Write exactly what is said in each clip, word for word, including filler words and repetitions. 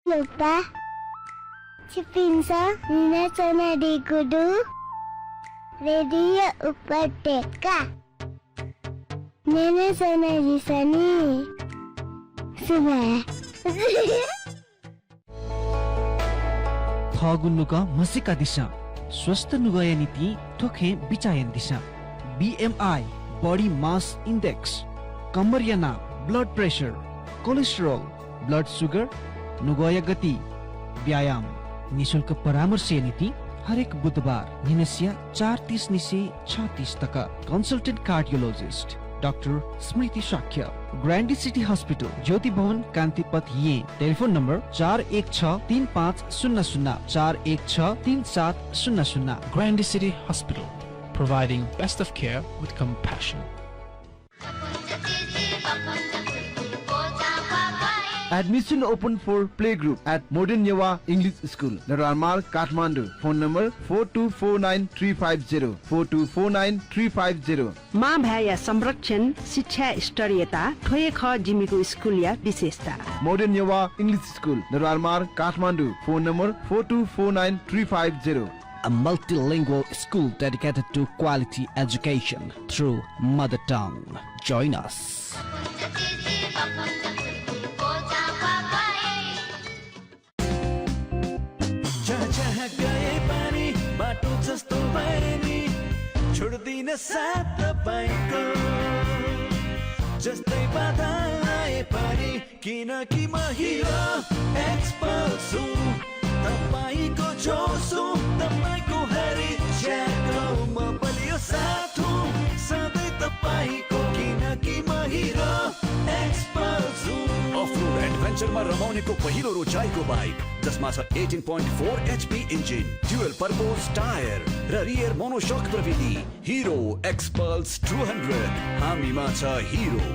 लोपा, छिपिन्सं न्यनाच्वनादीगु दु रेडियो उपत्यका। न्यनाच्वनादिसँ नि। सुभाय्। थःगु नुगः म्हसीकादिसँ। स्वस्थ नुगःया निंतिं थ्व खँय् बिचाः यानादिसँ। B M I, body mass index, कम्मरया नाप, blood pressure, cholesterol, blood sugar, नुगःया गति, व्यायाम। निशुल्क परामर्शया निंतिं हरेक बुधबार न्हिनसिया चार तीस निसें छ तीस तक। Consultant cardiologist डाक्टर स्मृति शाक्य, ग्रान्डी सिटी हस्पिटल, ज्योति भवन, कान्तिपथ, येँ। टेलिफोन नम्बर चार एक छ तीन पाँच शून्य शून्य, चार एक छ तीन सात शून्य शून्य। Grande City Hospital, providing best of care with compassion. Admission open for playgroup at Modern Newa English School, Nararmar, Kathmandu. Phone number four two four nine three five zero, four two four nine three five zero. मां भाय्‌या संरक्षण, शिक्षा स्तरीयता, थ्व हे खः जिमिगु स्कुलया विशेषता। Modern Newa English School, Nararmar, Kathmandu. Phone number four two four nine three five zero. A multilingual school dedicated to quality education through mother tongue. Join us. जहाँ जहाँ गए पनि बाटो जस्तो भए नि, छोड्दिन साथ तपाईँको। जस्तै बाधा आए पनि, किनकि म हिरो एक्सपल्स हुँ। तपाईँको जोस हुँ, तपाईँको हरेक ज्याको म बलियो साथ हुँ, सधैँ तपाईँको, किनकि म हिरो एक्सपल्स हुँ। अफ रोड एडभेन्चरमा रमाउनेको पहिलो रोचाइको बाइक, जसमा छ eighteen point four H P engine, dual purpose tyre र रियर मोनोसक प्रविधि। हिरो एक्सपल्स टू हन्ड्रेड, हामीमा छ हिरो।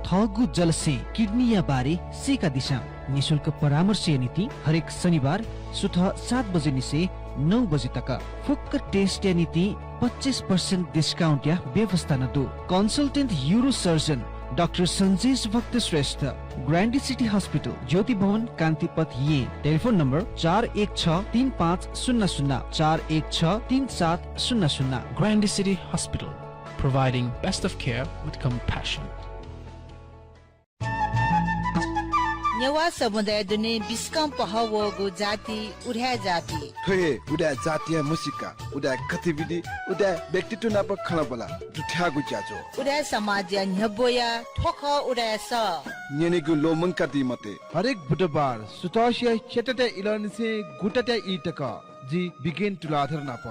थःगु जलस्यें किडनीया बारे सीकादिसँ। निशुल्क परामर्शया निंतिं हरेक शनिबार सुथ सात बजे निसें नौ बजे तक। फुक्क टेस्टया निंतिं पच्चिस percent डिस्काउन्टया व्यवस्था नं दु। कन्सल्टेन्ट युरोसर्जन डाक्टर सञ्जेश भक्त श्रेष्ठ, ग्रान्डी सिटी हस्पिटल, ज्योति भवन, कान्तिपथ, येँ। टेलिफोन नम्बर चार एक छ तीन पाँच शून्य शून्य, चार एक छ तीन सात शून्य शून्य। Grande City Hospital, providing best of care with compassion. Newah समुदाय दुने बिस्कं पहः वःगु जाति उदाय् जाति। थ्व हे उदाय् जातिया म्हसीका, उदाय् गतिविधि, उदाय् व्यक्तित्व नाप खँल्हाबल्हा दुथ्याःगु ज्याझ्वः। उदाय् समाजया न्ह्यब्वया थ्व खः उदाय् सः। न्यनेगु ल्वःमंकादी मते। हरेक बुधबार सुथसिया च्यातातय् इलंनिसें गुतातय् ई तक जि बिगेन तुलाधर नाप।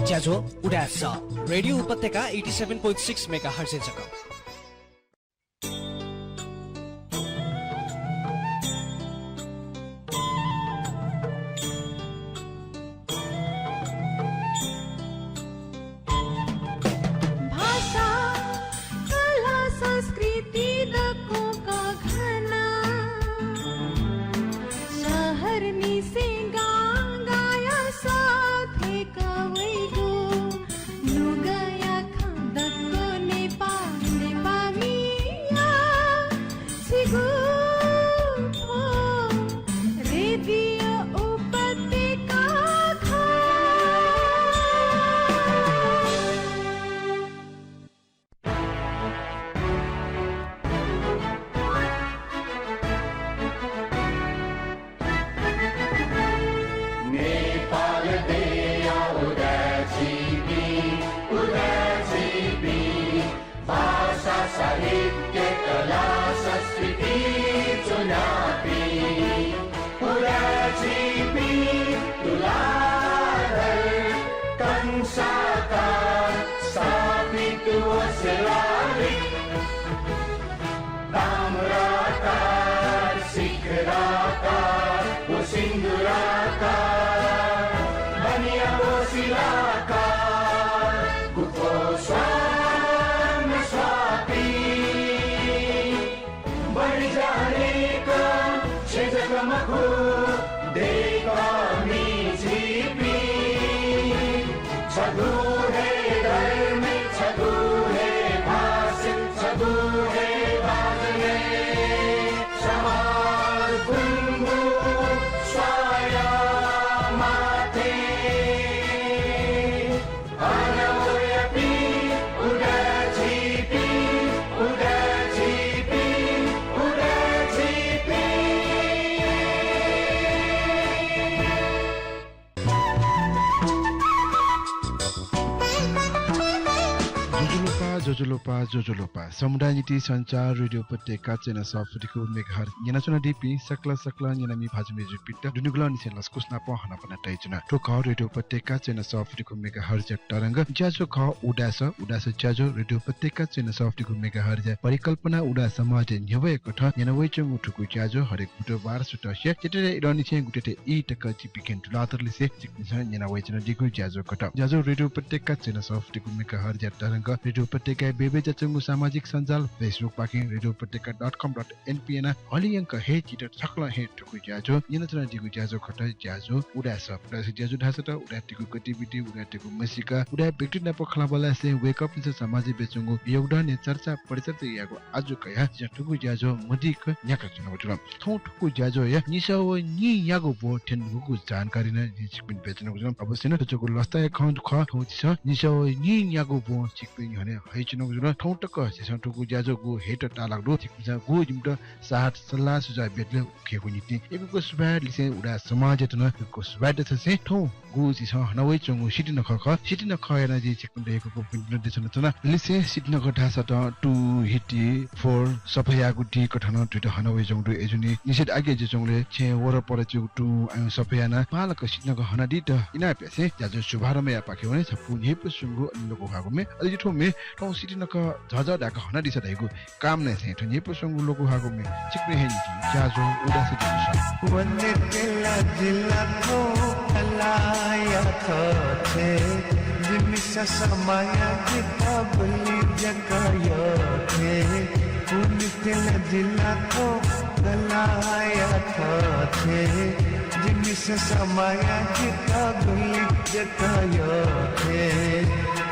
ज्याझ्वः उदाय् सः, रेडियो उपत्यका eighty seven point six megahertz-य् जक। भाषा, कला, संस्कृति दक्वं कःघाना। शहरनिसें गांगाया सः थ्यंक वइगु नुगःया खँ दक्व नेपाः, नेपाःमिया छिगु थ्व रेडियो उपत्यका खः। नेपाल देय्‌या उदाय् झीपिं, उदाय् झीपिं, भाषा, साहित्य, कला, संस्कृति ज्वनापिं। उदाय् झीपिं तुलाधर, कंसाकार, स्थापित वसलालि। ताम्राकार, शिखराकार, व सिन्दुराकार, बनिया वसिलाकार, गुफो स्वान स्वापी। ज्वजलपा, ज्वजलपा। समुदाय निंतिं सञ्चार रेडियो उपत्यका चय्न्हय् सफुतिकू मेगाहर्ज न्यनाच्वनादीपिं सकल सकल न्यनामि भाजु मय्जुपिन्त दुनुगलंनिसें लसकुस नाप हनापना तयाच्वना। थ्व खः रेडियो उपत्यका चय्न्हय् सफुतिकू मेगाहर्ज तरंग ज्याझ्वः खः उदास, उदास ज्याझ्वः रेडियो उपत्यका चय्न्हय् सफुतिकू मेगाहर्ज परिकल्पना उदास समाज न्ह्यब्वया कथं न्यनावयाच्वंगु थुगु ज्याझ्वः हरेक बुधबार सुथसिया चीधिया इलंनिसें गुथिया ई तक जि बिकेन तुलाधरलिसे छिकपिन्सं न्यनावयाच्वनादीगु ज्याझ्वः खः। ज्याझ्वः रेडियो उपत्यका चय्न्हय् सफुतिकू मेगाहर्ज तरंग रेडियो उपत्यकाय् बय्बय् जुयाच्वंगु सामाजिक सञ्जाल Facebook पाखें रेडियो उपत्यका dot com dot np यानाः हलिंयंक हे झीत सकलें हे थुगु ज्याझ्वः न्यनाच्वनादीगु ज्याझ्वः खः। ज्याझ्वः उदास, उदास ज्याझ्वः धाःसा त उदाय्‌तय्गु गतिविधि, उदाय्‌तय्गु म्हसीका, उदाय् व्यक्ति नाप खँल्हाबल्हा यासें वय्कःपिन्सं समाजय् बियाच्वंगु योगदानया चर्चा परिचर्चा यायेगु आजु कयाः जिं थुगु ज्याझ्वः मदिक्क न्ह्याकाच्वनागु जुल। थौं थुगु ज्याझ्वःया निसः व नीन्यागू ब्वं थ्यंगु जानकारी नं जिं छिकपिन्त बियाच्वनागु जुल। अवश्य नं थ्व छगू लसताया खँ खः। थौं झीसं निसः व नीन्यागू ब्वं छिकपिनि न्ह्यःने हयाच्वनागु जुल। थौं तक झीसं थुगु ज्याझ्वःगु हयेत ताःलाःगु दु। छिकपिन्सं गुगु जिमित साथ सल्लाह सुझाव बियादिल उकियागु निंतिं यक्व यक्व सुभाय्। लिसें उदास समाजयात नं यक्व यक्व सुभाय् देछासें थौं गुगु झीसं हनावयाच्वंगु सितिनखः खः। सितिनखःया नं जिं छिकपिन्त यक्व यक्व भिंतुना देछानाच्वना। लिसें सितिनखः धाःसा त two, हिति, four, सफयागु दिं कथं नं थुइत हनावयाच्वंगु दु। अय्जूगुलिं निषेध आज्ञा जुयाच्वंगुलिं छेँय् वरपर च्वंगु तुं अय् सफयानाः बांलाक सितिनखः हनादीत इनाप यासें ज्याझ्वः शुभारम्भ यायेपाखे वने। छपु न्ह्यइपुसे च्वंगु अले लोकंह्वाःगु म्ये। अले जि थौं म्ये थौं सितिनखः झःझः धायेक हनादिसँ धइगु कामनाय् सां थ्व न्ह्यइपुसे च्वंगु लोकंह्वाःगु म्ये छिकपिनि हे निंतिं ज्याझ्वः उदास ज्याझ्वः। वनेत्यला जिल्ला थौं कलाःया थथे, जिमिसं समाया जित गुलि जक यःथें। वनेत्यला जिल्ला थौं कलाःया थथे, जिमिसं समाया जित गुलि जक यःथें।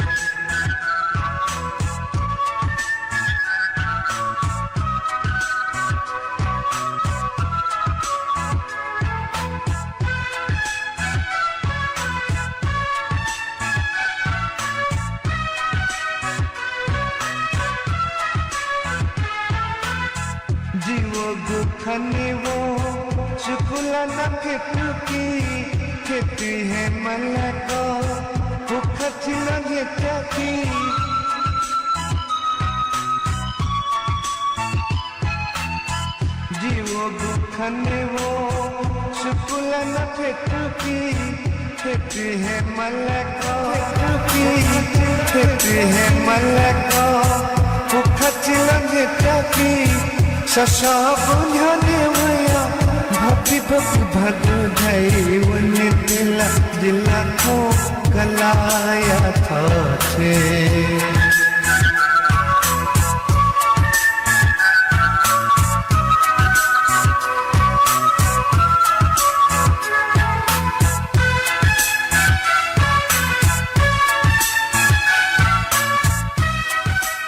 जि व गुखने वो सुकुला ना फेतुकी, फेतु हे मलको, पुखचिला हे चाकी। जि व गुखने वो सुकुला ना फेतुकी, फेतु हे मलको, फेतु हे मलको, पुखचिला हे चाकी। ससः बुन्हने वया, भपि भपि भदु धाइ वनेत्यला जिल्ला थौं कलाःया थथे।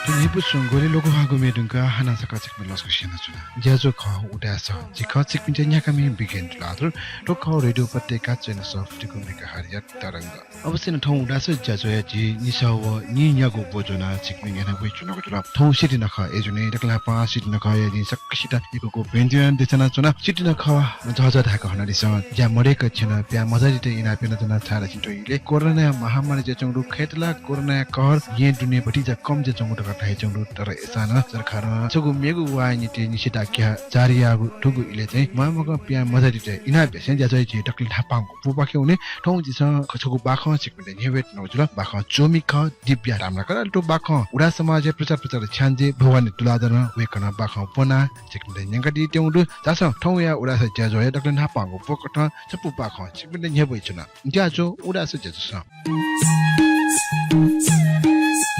थ्व न्ह्यइपुसे च्वंगु अले लोकंह्वाःगु म्ये धुंकाः हानं छकः छिकपिन्त लसकुस यानाच्वना। ज्याझ्वः खः उदास, जि खः छिकपिन्त न्ह्याकामि बिकेन तुलाधर। थ्व खः रेडियो उपत्यका चय्न्हय् सफुतिकू मेगाहर्जया तरंग। अवश्य नं थौं उदास ज्याझ्वःया झी निसः व नीन्यागू ब्वं ज्वनाः छिकपिनि न्ह्यःने वयाच्वनागु जुल। थौं सितिनखः अय्जूगुलिं दकलय् न्हापां सितिनखःया जिं सकसित यक्व यक्व भिंतुना देछानाच्वना। सितिनखः झःझः धायेक हनादिसँ। ज्या मदय्क छ्यनाः प्यां मजा यायेत इनाप यानाच्वना छाय्धाःसा थ्व इलय् कोरोना महामारी जुयाच्वंगु दु। खय्त ला कोरोनाया कहर येँ दुने भतिचा कम जुयाच्वंगु धकाः धायाच्वंगु दु। तर अय्सां नं सरकारं छगू मेगु वाःया निंतिं निषेधाज्ञा जारी याःगु दुगु इलय् चाहिँ म्वाःमगं प्यां मजा यायेत इनाप यासें ज्याझ्वःया झी दकलय् न्हापांगु ब्वपाखे वने। थौं झीसं छगू बाखं छिकपिन्त न्ह्यब्वये धुनागु जुल। बाखं च्वमि खः, दिव्या ताम्राकार। अले थ्व बाखं उदास समाजया प्रचार प्रसारक छ्याञ्जे भवानी तुलाधरं वय्कलं बाखं ब्वनाः छिकपिन्त न्यंकादीत्यंगु दु। झासँ थौंया उदास ज्याझ्वःया दकलय् न्हापांगु ब्वकथं छपु बाखं छिकपिन्त न्ह्यब्वयाच्वना। ज्याझ्वः उदास ज्याझ्वलय्।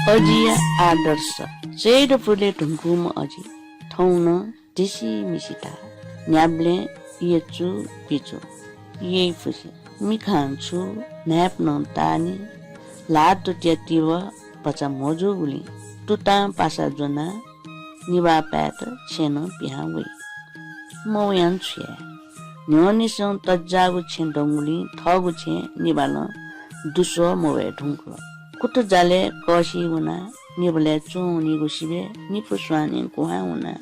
अजिया आदर्श। चय्दपुलय् धुंकूम्ह अजि थौं नं दिसिमिसिता न्ह्याबलें यचु पिचु, यइपुसे मिखां छु न्हाय्पनं ताःनि। ल्हाः तुतिया तिबः भचा म्हो जूगुलिं तुतां पासा ज्वनाः निभाः पायेत छेँनं पिहां वइ। मवयां छु याये? न्ह्यःनिसें तज्जाःगु छेँ दंगुलिं थःगु छेँ निभालं दुस्वः मवये धुंकल। कुतुजालय् कःसि वनाः निभालय् च्वंवनीगु सिबय् निपु स्वांनिं कुहां वनाः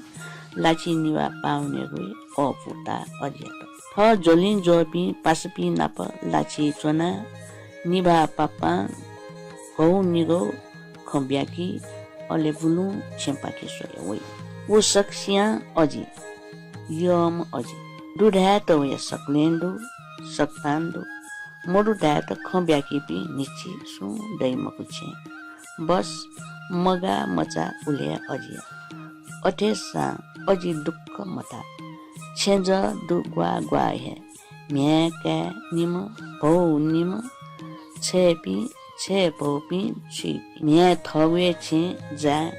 लाछि निभाः पाः वनेगु अःपु ताः अजियात। थः ज्वलिं ज्वःपिं पासापिं नाप लाछिइ च्वनाः निभाः पापां घौ निगौ खँ ब्याकी अले बुलुं छेँपाखे स्वया वइ। व सकसियां अजि, यःम्ह अजि। दु धायेत वया सकलें दु, सकतां दु। मदु धायेत खँ ब्याकीपिं न्हिच्छि सुं दइ मखु छेँ। बस मगाः मचाः उलय् अजिया। अथेसां अजि दुःख मताः। छेँजः दु ग्वाः ग्वाः हे। म्ह्याय् काय् निम्ह, भौ निम्ह, छय्‌पिं, छय् भौपिं, छुइपिं। म्ह्याय् थःगु हे छेँ जाय्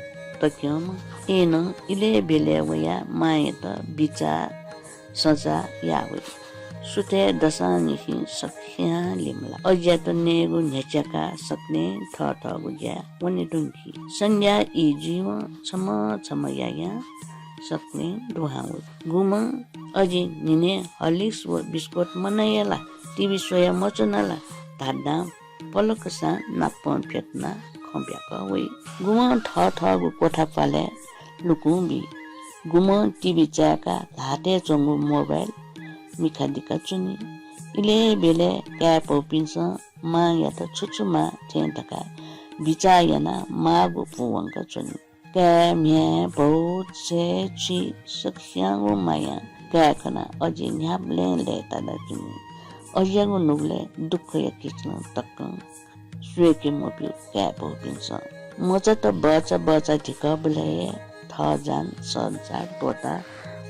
तक्यंम्ह। अय्‌नं इलय् ब्यलय् वयाः मांयात बिचाः सचाः याः वइ। सुथय् दसांनिसें सकसियां लिमलाः। अजियात नयेगु न्ह्यच्याकाः सकलें थःथःगु ज्याय् वने धुंकी। संध्यां ई जुइवं छम्ह छम्ह यायां सकलें दुहां वइ। गुम्हं अजि न्हिनय् हर्लिक्स व बिस्कुट मनया ला, टिभी स्वया मच्वना ला धाधां पलकसां नापं फ्यतुनाः खँ ब्याकः वइ। गुम्हं थःथःगु क्वथा प्वालय् लुकुं बी। गुम्हं टिभी चाय्‌काः ल्हातय् च्वंगु मोबाइल मिखा दिका च्वनी। इलय् ब्यलय् काय् पौपिन्सं मांयात छु छु माः थें धकाः बिचाः यानाः माःगु पूवंका च्वनी। काय्, म्ह्याय्, भौ, छय्, छुइ सकसियां व मायां काय् खनाः अजि न्ह्याबलें लय्‌तादा च्वनी। अजियागु नुगलय् दुःखया किचलं तकं स्वय्‌के मब्यू काय् पौपिन्सं। मचात बचा बचा धिकःबलय् हे थःजान संसार त्वःताः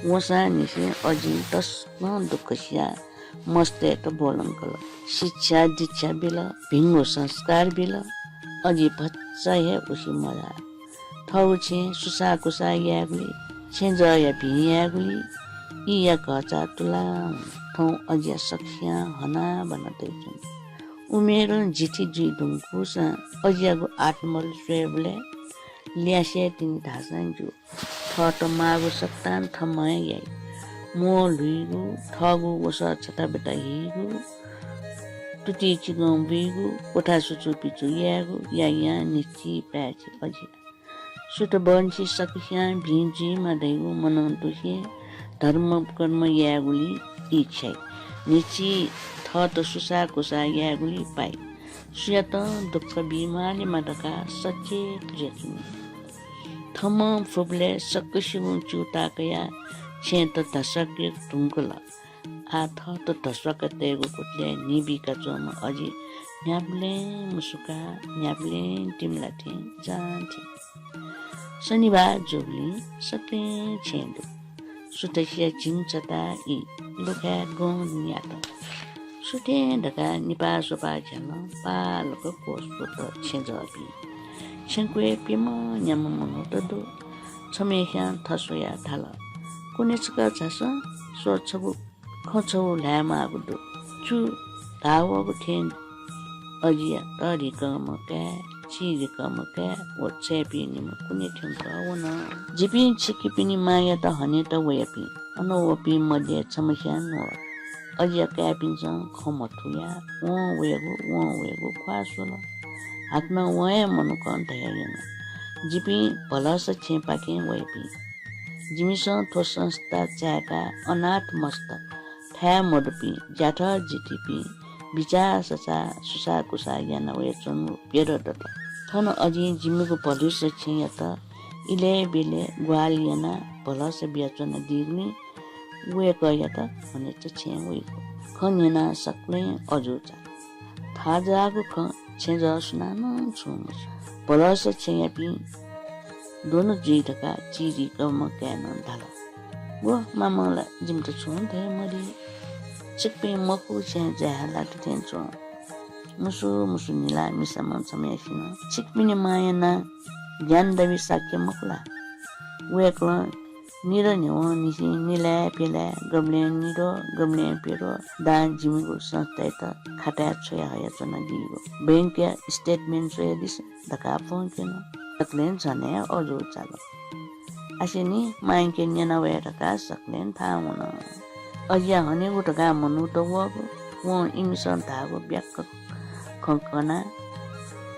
वंसांनिसें अजिं तसकं दुःख सियाः मस्तय्‌त ब्वलंकल। शिक्षा दीक्षा बिल, भिंगु संस्कार बिल। अजि भचा हे उसि मजाः। थःगु छेँ सुसाःकुसाः यायेगुलिइ, छेँजःया भिं यायेगुलिइ ईया घःचाः तुलाः वन। थौं अजिया सकसियां हनाबना तयाच्वन। उमेरं जिथि जुइ धुंकूसां अजियागु आत्मबल स्वयेबलय् ल्यासे तिनि धाःसां ज्यू। थःत माःगु सकतां थम्हं हे याइ। म्वः ल्हुइगु, थःगु वसः छताबिता हीगु, तुति चिकं बुइगु, क्वथा सुचुपिचु यायेगु यायां न्हिच्छि पाय्‌छि अजिया। सुथबंछि सकसियां भिं जुइमा धइगु मनं तुसे धर्म कर्म यायेगुलिइ ई छ्याइ। न्हिच्छि थःत सुसाःकुसाः यायेगुलिइ पाइ। सुयातं दुःख बीमालेमा धकाः सचेत जुया च्वनी। थम्हं फुबलय् सकसिगुं च्यूताः कयाः छेँत धस्वाके धुंकल। आः थःत धस्वाका तयेगु गुबलय् न्हि बीकाच्वंम्ह अजि न्ह्याबलें मुसुकाः न्ह्याबलें तिमिला थें जां थी। शनिबार जूगुलिं सकलें छेँ दु। सुथसिया झिंछता ई लुखाय् गं न्यात। सुथें धकाः निपाः स्वपाः झ्यालं पालक क्वस्वत छेँजःपिं। छेँक्वय् प्यम्ह न्याम्ह मनूत दु। छम्हेस्यां थस्वयाः धाल, कुने छकः झासँ, स्व छगू खँ छगू ल्हायेमाःगु दु। छु धाः वःगु थें अजिया तःधिकःम्ह काय्, चिधिकःम्ह काय् व छय्‌पिं निम्ह कुने थ्यंकः वन। जिपिं छिकपिनि मांयात हनेत वयापिं। अन वःपिं मध्ये छम्हस्यां न्ववाः। अजिया काय्‌पिन्सं खँ मथुयाः वं वयेगु, वं वयेगु ख्वाः स्वल। हाकनं वं हे मनुखं धयायन, जिपिं भलसा छेँपाखें वयापिं। जिमिसं थ्व संस्था चाय्‌काः अनाथ मस्त, थाय् मदुपिं, ज्याथ जितिपिं, बिचाः सचाः सुसाःकुसाः याना वयाच्वंगु प्यदँ दत। थन अजिं जिमिगु भलसा छेँयात इलय् ब्यलय् ग्वाहालि यानाः भलसा बियाच्वनादीगुलिं वय्‌कःयात हनेत छेँ वइगु खँ न्यनाः सकलें अजू चाल। थाजाःगु खँ छेँजः सुनानं छुं मस्यू। भलसा छेँयापिं द्वन जुइ धकाः चिधिकःम्ह काय्‌नं धाल, व मामं ला जिमित छुं धयामदी। छिकपिं मखु छेँ जाय्‌हा लात थें च्वं। मुसु मुसु निलाः मिसाम्ह छम्हय्‌सिनं छिकपिनि मांया नां ज्ञानदेवी शाक्य मखु ला? वय्‌कलं निदँ न्ह्यवंनिसें निलाय् प्यलाय् गबलें निद्वः, गबलें प्यद्वः दां जिमिगु संस्थायात खाताय् छ्वया हयाच्वनादीगु। बैंकया statement स्वयादिसँ धकाः फ्वंक्यन। सकलें झन हे अजू चाल। आसेंलि मांयाके न्यना वये धकाः सकलें थाहां वन। अजिया हनेगु धकाः मनूत वःगु, वं इमिसं धाःगु ब्याक्क खँ कनाः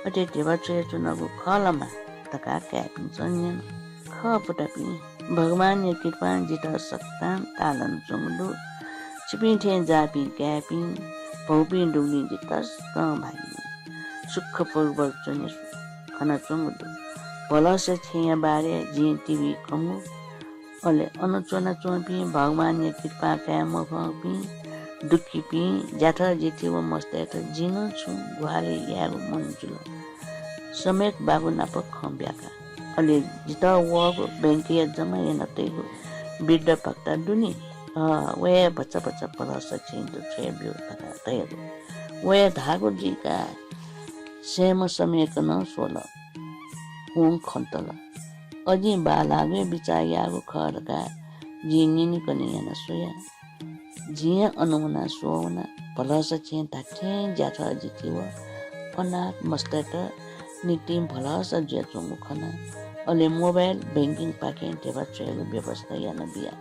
अथे धिबा छ्वयाच्वनागु खः ला मां धकाः काय्‌पिन्सं न्यन। खः पुतापिं, भगवानया कृपां जितः सकतां तालं च्वंगु दु। छिपिं थें जाःपिं काय्‌पिं, भौपिं दुगुलिं जि तसकं भाग्यमानी। सुख पूर्वक च्वने खनाच्वंगु दु। भलसा छेँया बारे जिं टिभी खंगु, अले अन च्वनाच्वंपिं भगवानया कृपा काये मफंपिं दुःखीपिं ज्याथ जिथि व मस्तय्त जिं नं छुं ग्वाहालि यायेगु मन जुल। सम्यक बाबु नाप खँ ब्याका। अले जितः वःगु बैंकया जमा याना तइगु वृद्ध भत्ता दु नि, अ, व हे भचा भचा भलसा छेँयात छ्वयाब्यु धकाः धयागु। व हे धाःगु जुइकाः सय्म्ह सम्यक नं स्वल। वं खँ तल। अजिं बांलाःगु हे बिचाः याःगु खः धकाः जिं न्यनेकने याना स्वया। जिं हे अन वनाः स्वः वना। भलसा छेँ धात्थें ज्याथ जिथि व अनाथ मस्तय्त निंतिं भलसा जुयाच्वंगु खना। अले mobile banking पाखें ध्यबा छ्वयेगु व्यवस्था याना बिया।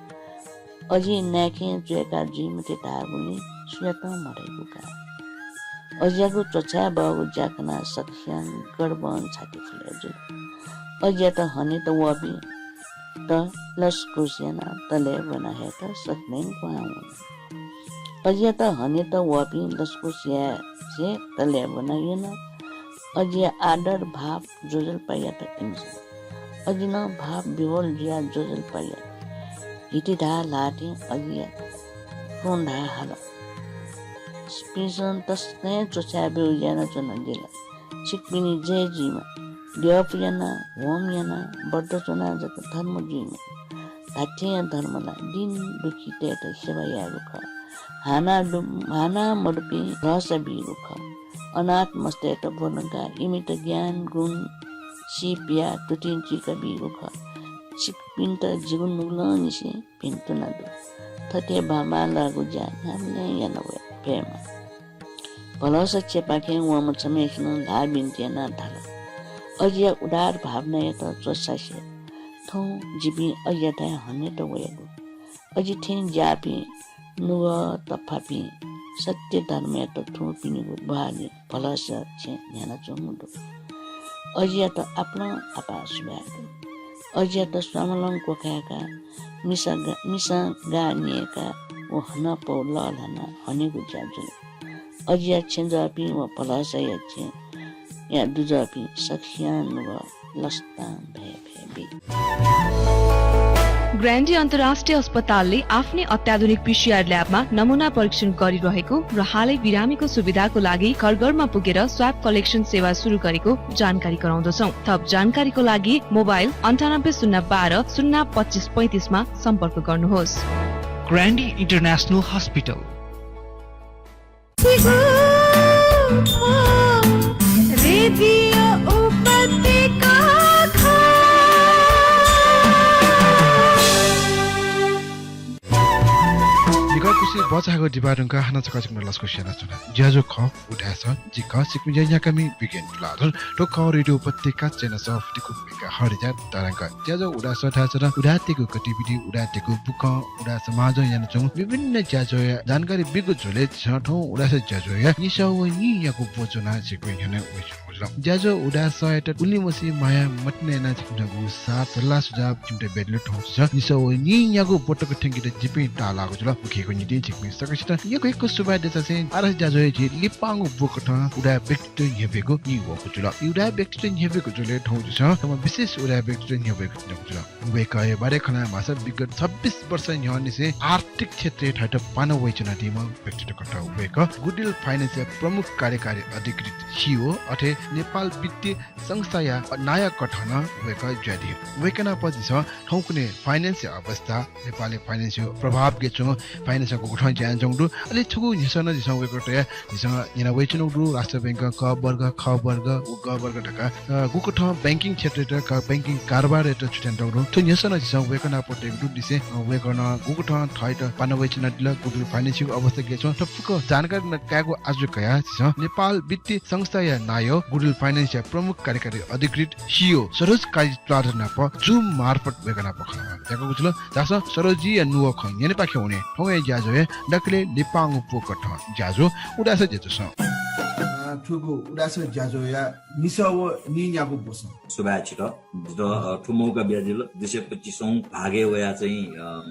अजिं नाय्खें च्वय्का जुइ मते धाःगुलिं सुयातं मधइगु का। अजियागु च्वछाय् बहःगु ज्या खनाः सकसियां गर्वं छाति फुले जुल। अजियात हनेत वःपिन्त लसकुस यानाः तलय् ब्वना हयेत सकलें क्वहां वन। अजियात हनेत वःपिं लसकुस यायेसे तलय् ब्वना यन। अजिया आदर भाव ज्वजलपा यात इमिसं। अजि नं भाव विह्वल जुयाः ज्वजलपा यात। हिति धाः ल्हाः थें अजिया तुं धाः हाल। छिपिन्सं तसकं च्वछाय् ब्यूगु ज्या यानाच्वनादिल। छिकपिनि जय जुइमा। द्यःपु यानाः, होम यानाः, व्रत च्वनाः जक धर्म जुइमा। धात्थेंया धर्म ला दीन दुःखीतय्त सेवा यायेगु खः। हाना दु-, हाना मदुपिं भलसा बीगु खः। अनाथ मस्तय्त ब्वलंकाः इमित ज्ञान गुण सीप बियाः तुतिं चुइका बीगु खः। छिकपिन्त जिगु नुगलंनिसें भिन्तुना दु। थथे बांबांलाःगु ज्या न्ह्याबलें याना वये फयेमा। भलसा छेँपाखें वंम्ह छम्हय्सिनं ल्हाः बिन्ति यानाः धाल, अजिया उदार भावनायात च्वछासे थौं जिपिं अजियाथाय् हनेत वयागु। अजि थें ज्याःपिं नुगः तफापिं सत्य धर्मयात थूपिनिगु ग्वाहालि भलसा छेँ न्ह्यानाच्वंगु दु। अजियात आपालं आपाः सुभाय् दु। अजियात स्वामलं क्वखाय्काः मिसा गा-, मिसां गाः न्यय्काः व हनापौ लःल्हानाः हनेगु ज्या जुल। अजिया छेँजःपिं व भलसाया छेँया दुजःपिं सकसियां नुगः लसतां भय्भय् बी। ग्रान्डी अन्तर्राष्ट्रिय अस्पतालले आफ्नै अत्याधुनिक पिसिआर ल्याबमा नमुना परीक्षण गरिरहेको र हालै बिरामीको सुविधाको लागि घरघरमा पुगेर स्वाब कलेक्सन सेवा सुरु गरेको जानकारी गराउँदछौं। थप जानकारीको लागि मोबाइल अन्ठानब्बे शून्य बाह्र शून्य पच्चिस पैंतिसमा सम्पर्क गर्नुहोस्। ग्रान्डी इन्टरनेसनल हस्पिटल। रेडियो उपत्यका खः। निगः खुसि बचाःगु दिबाः धुंकाः हानं छकः छिकपिन्त लसकुस यानाच्वना। ज्याझ्वः खः उदाय् सः, जि खः छिकपिनि ज्या न्ह्याकामि विज्ञान तुलाधर। थ्व खः रेडियो उपत्यका चय्न्हय् सफुतिकू मेगाहर्जया तरंग। ज्याझ्वः उदाय् सः धाःसा नं उदाय्‌तय्गु गतिविधि, उदाय्‌तय्गु बुखँ, उदाय् समाजं यानाच्वंगु विभिन्न ज्याझ्वःया जानकारी बीगु झ्वलय् झीसं थौं उदाय् सः ज्याझ्वःया निसः व नीन्यागू ब्व ज्वनाः छिकपिनि न्ह्यःने वयाच्वनागु दु। ज्याझ्वः उदाय् सःयात उलिमछि माया मतिना यानाः छिकपिन्सं गुगु साथ सल्लाह सुझाव छिकपिन्त बियादिल। थौं झीसं निसः व नीन्यागू ब्व तक थ्यंकेत जिपिं ताःलाःगु जुल। उकियागु निंतिं छिकपिं सकसितं यक्व यक्व सुभाय् देछासें आः धाःसा ज्याझ्वःया झी लिपांगु ब्व कथं उदाय् व्यक्तित्व न्ह्यब्वयेगु न्ह्यब्वयेगु जुल। उदाय् व्यक्तित्व न्ह्यब्वयेगु झ्वलय् थौं झीसं छम्ह विशेष उदाय् व्यक्तित्व न्ह्यब्वयेगु जुल। वय्कःया बारे खँ ल्हायेमाःसा विगत छब्बिस वर्ष न्ह्यःनिसें आर्थिक क्षेत्रय् थःत पाना वयाच्वनादीम्ह व्यक्तित्व खः। वय्कः गुडविल फाइनेन्सया प्रमुख कार्यकारी अधिकृत, सिइओ, अथे नेपाल वित्तीय संस्थाया नायः कथं नं वय्कः जुयादी। वय्कः नाप झीसं थौंकन्हय् फाइनेन्सया अवस्था, नेपालय् फाइनेन्सया प्रभाव गय् च्वं, फाइनेन्सं गुकथं ज्या यानाच्वंगु दु, अले छगू न्ह्यसः नं झीसं वय्कःयात तयाः झीसं न्यना वयाच्वनागु दु। राष्ट्र बैंकं क वर्ग, ख वर्ग व ग वर्ग धकाः, अ, गुकथं बैंकिङ क्षेत्रयात, क-, बैंकिङ कारबारयात छुट्यानातःगु दु। थ्व न्ह्यसः नं झीसं वय्कः नाप तयागु दु। लिसें, अ, वय्कलं गुकथं थःत पाना वयाच्वनादिल, गुडविल फाइनेन्सया अवस्था गय् च्वं, थ्व फुक्क जानकारी नं कायेगु आजु कयाः झीसं नेपाल वित्तीय संस्थाया नायः, गुडविल फाइनेन्सया प्रमुख कार्यकारी अधिकृत, सिइओ सरोज काजी तुलाधर नाप Zoom मार्फत वय्कः नाप खँ ल्हानातःगु जुल। धाःसा सरोजजीया नुगः खँ न्यनेपाखे वने थौंया ज्याझ्वःया दकलय् लिपांगु ब्व कथं ज्याझ्वः उदाय् सः ज्याझ्वलय्। अ, थुगु उदाय् सः ज्याझ्वःया निसः व नीन्यागू ब्वसं सुभाय् छितः। जितः, अ, थ्व मौका बियादिल। दुई सय पच्चिसौं भागय् वयाः चाहिँ, अ,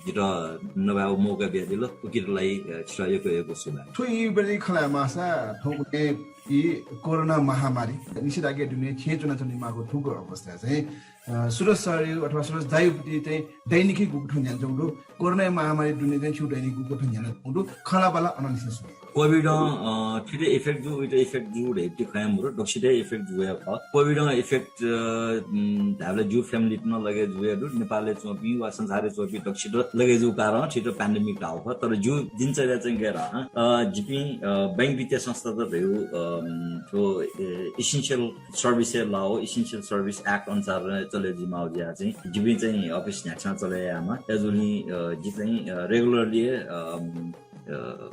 जितः नवायेगु मौका बियादिल। उकियात लागि, अ, छितः यक्व यक्व सुभाय्। थ्व इबलय् खँ ल्हायेमाःसा थौंकन्हय् यी कोरोना महामारी निषेधाज्ञा दुने छेँ च्वनाच्वनेमाःगु थुगु अवस्था चाहिँ, अ, सुरज सरयु अथवा सुरज दाइयुपति चाहिँ दैनिकी गुकथं न्ह्यानाच्वंगु दु? कोरोना महामारी दुने चाहिँ छिगु दैनिकी गुकथं न्ह्यानाच्वंगु दु? खँल्हाबल्हा अनंनिसें स्वये। कोभिडं, अ, थुइत effect जू, उइत effect जू धइपिं खँ मरु, दक्वसित effect जू हे खः। कोभिडं effect, अ, उम्, धायेबलय् जिगु family त नं लगे जू हे दु, नेपालय् च्वंपिं वा संसारय् च्वंपिं दक्वसित लगे जूगु कारणं थुइत pandemic धाःगु खः। तर जिगु दिनचर्या चाहिँ गय् धाःसा, अ, जिपिं, अ, bank वित्तीय संस्था त धयागु, अ, उम्, थ्व, अ, essential service हे लाः, Essential Service Act अनुसार चले जुइमाः जुयाः चाहिँ जिपिं चाहिँ office न्ह्याक्वः चले यायेमाः। अय्जूगुलिं, अ, जि चाहिँ, अ, regularly हे, अ, अ,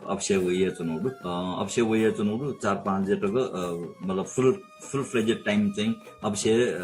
office-य् वयाच्वनागु दु। अ, office-य् वयाच्वनागु दु, चार पाँच बजे तक, अ, मतलब full, full fledged time चाहिँ office-य्, अ,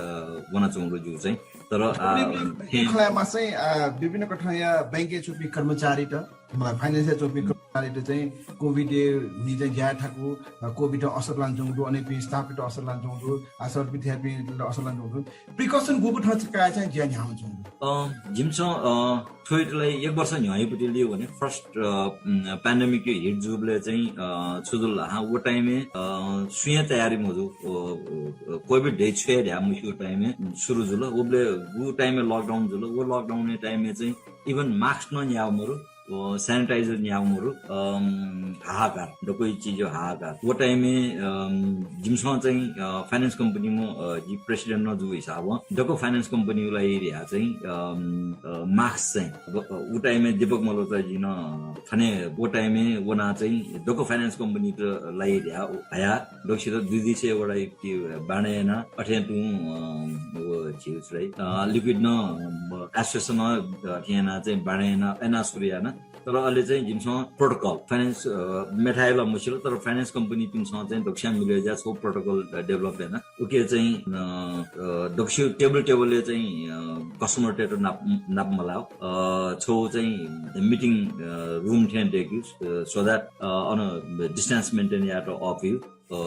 वनाच्वनागु दु जिगु चाहिँ। तर, अ, खँ ल्हायेमाः चाहिँ, अ, विभिन्न कथंया bank-य् च्वंपिं कर्मचारीत, मतलब finance-य् च्वंपिं कर्मचारीत चाहिँ कोभिडय् हुनिं चाहिँ ज्या थाकु, अ, कोभिडं असर लानाच्वंगु दु, अनेकपिं staff-यात असर लानाच्वंगु दु, आ, सर्भिस पिथ्यापिं असर लानाच्वंगु दु। Precaution गुकथं चाहिँ काय् चाहिँ ज्या न्ह्यानाच्वंगु दु? अ, जिमिसं, अ, थ्व इलय् एक वर्ष न्ह्यःयापट्टि लियो भने first, अ, उम्, pandemic-या hit जूबलय् चाहिँ, अ, छु जुल ला, व time-य्, अ, सुयां तयारी मजू, अ, अ, कोभिड धइगु छु हे धयाः मस्यूगु time-य् सुरु जुल। उबलय् व time-य् lockdown जुल। व lockdown-या time-य् चाहिँ even mask नं न्याः मरु। अ, sanitizer न्याः मरु, अम, हाहाकार, दक्व चिजया हाहाकार। व time-य्, अम, जिमिसं चाहिँ, अ, finance company-म्ह, अ, जि president नं जूगु हिसाबं दक्व finance company-या लागि धयाः चाहिँ, अम, अ, mask चाहिँ, अ, व time-य् दीपक मल्होत्राजुं नं थन व time-य् वनाः चाहिँ दक्व finance company-त लागि धयाः हयाः दक्वसित दुई दुई सय वटा कि बाँडे याना, अथे तुं, अ, व झीगु छु धाइ, अ, liquid नं, अ, association नं, अ, अथे याना चाहिँ बाँडे याना, याना सुरु याना। तर अले चाहिँ जिमिसं protocol, finance, अ, मेथाय् ला मसिल, तर finance company-पिन्सं चाहिँ दक्वस्यां मिले जुयाः छगू protocol, अ, develop याना। उकी चाहिँ, अ, अ, दक्वसिया table table-य् चाहिँ, अ, customer-तय्त नाप, नाप मलाः। अ, छगू चाहिँ meeting, अ, room थें दय्‌कि, अ, so that, a, on distance maintain यायेत अःपुइ। अ,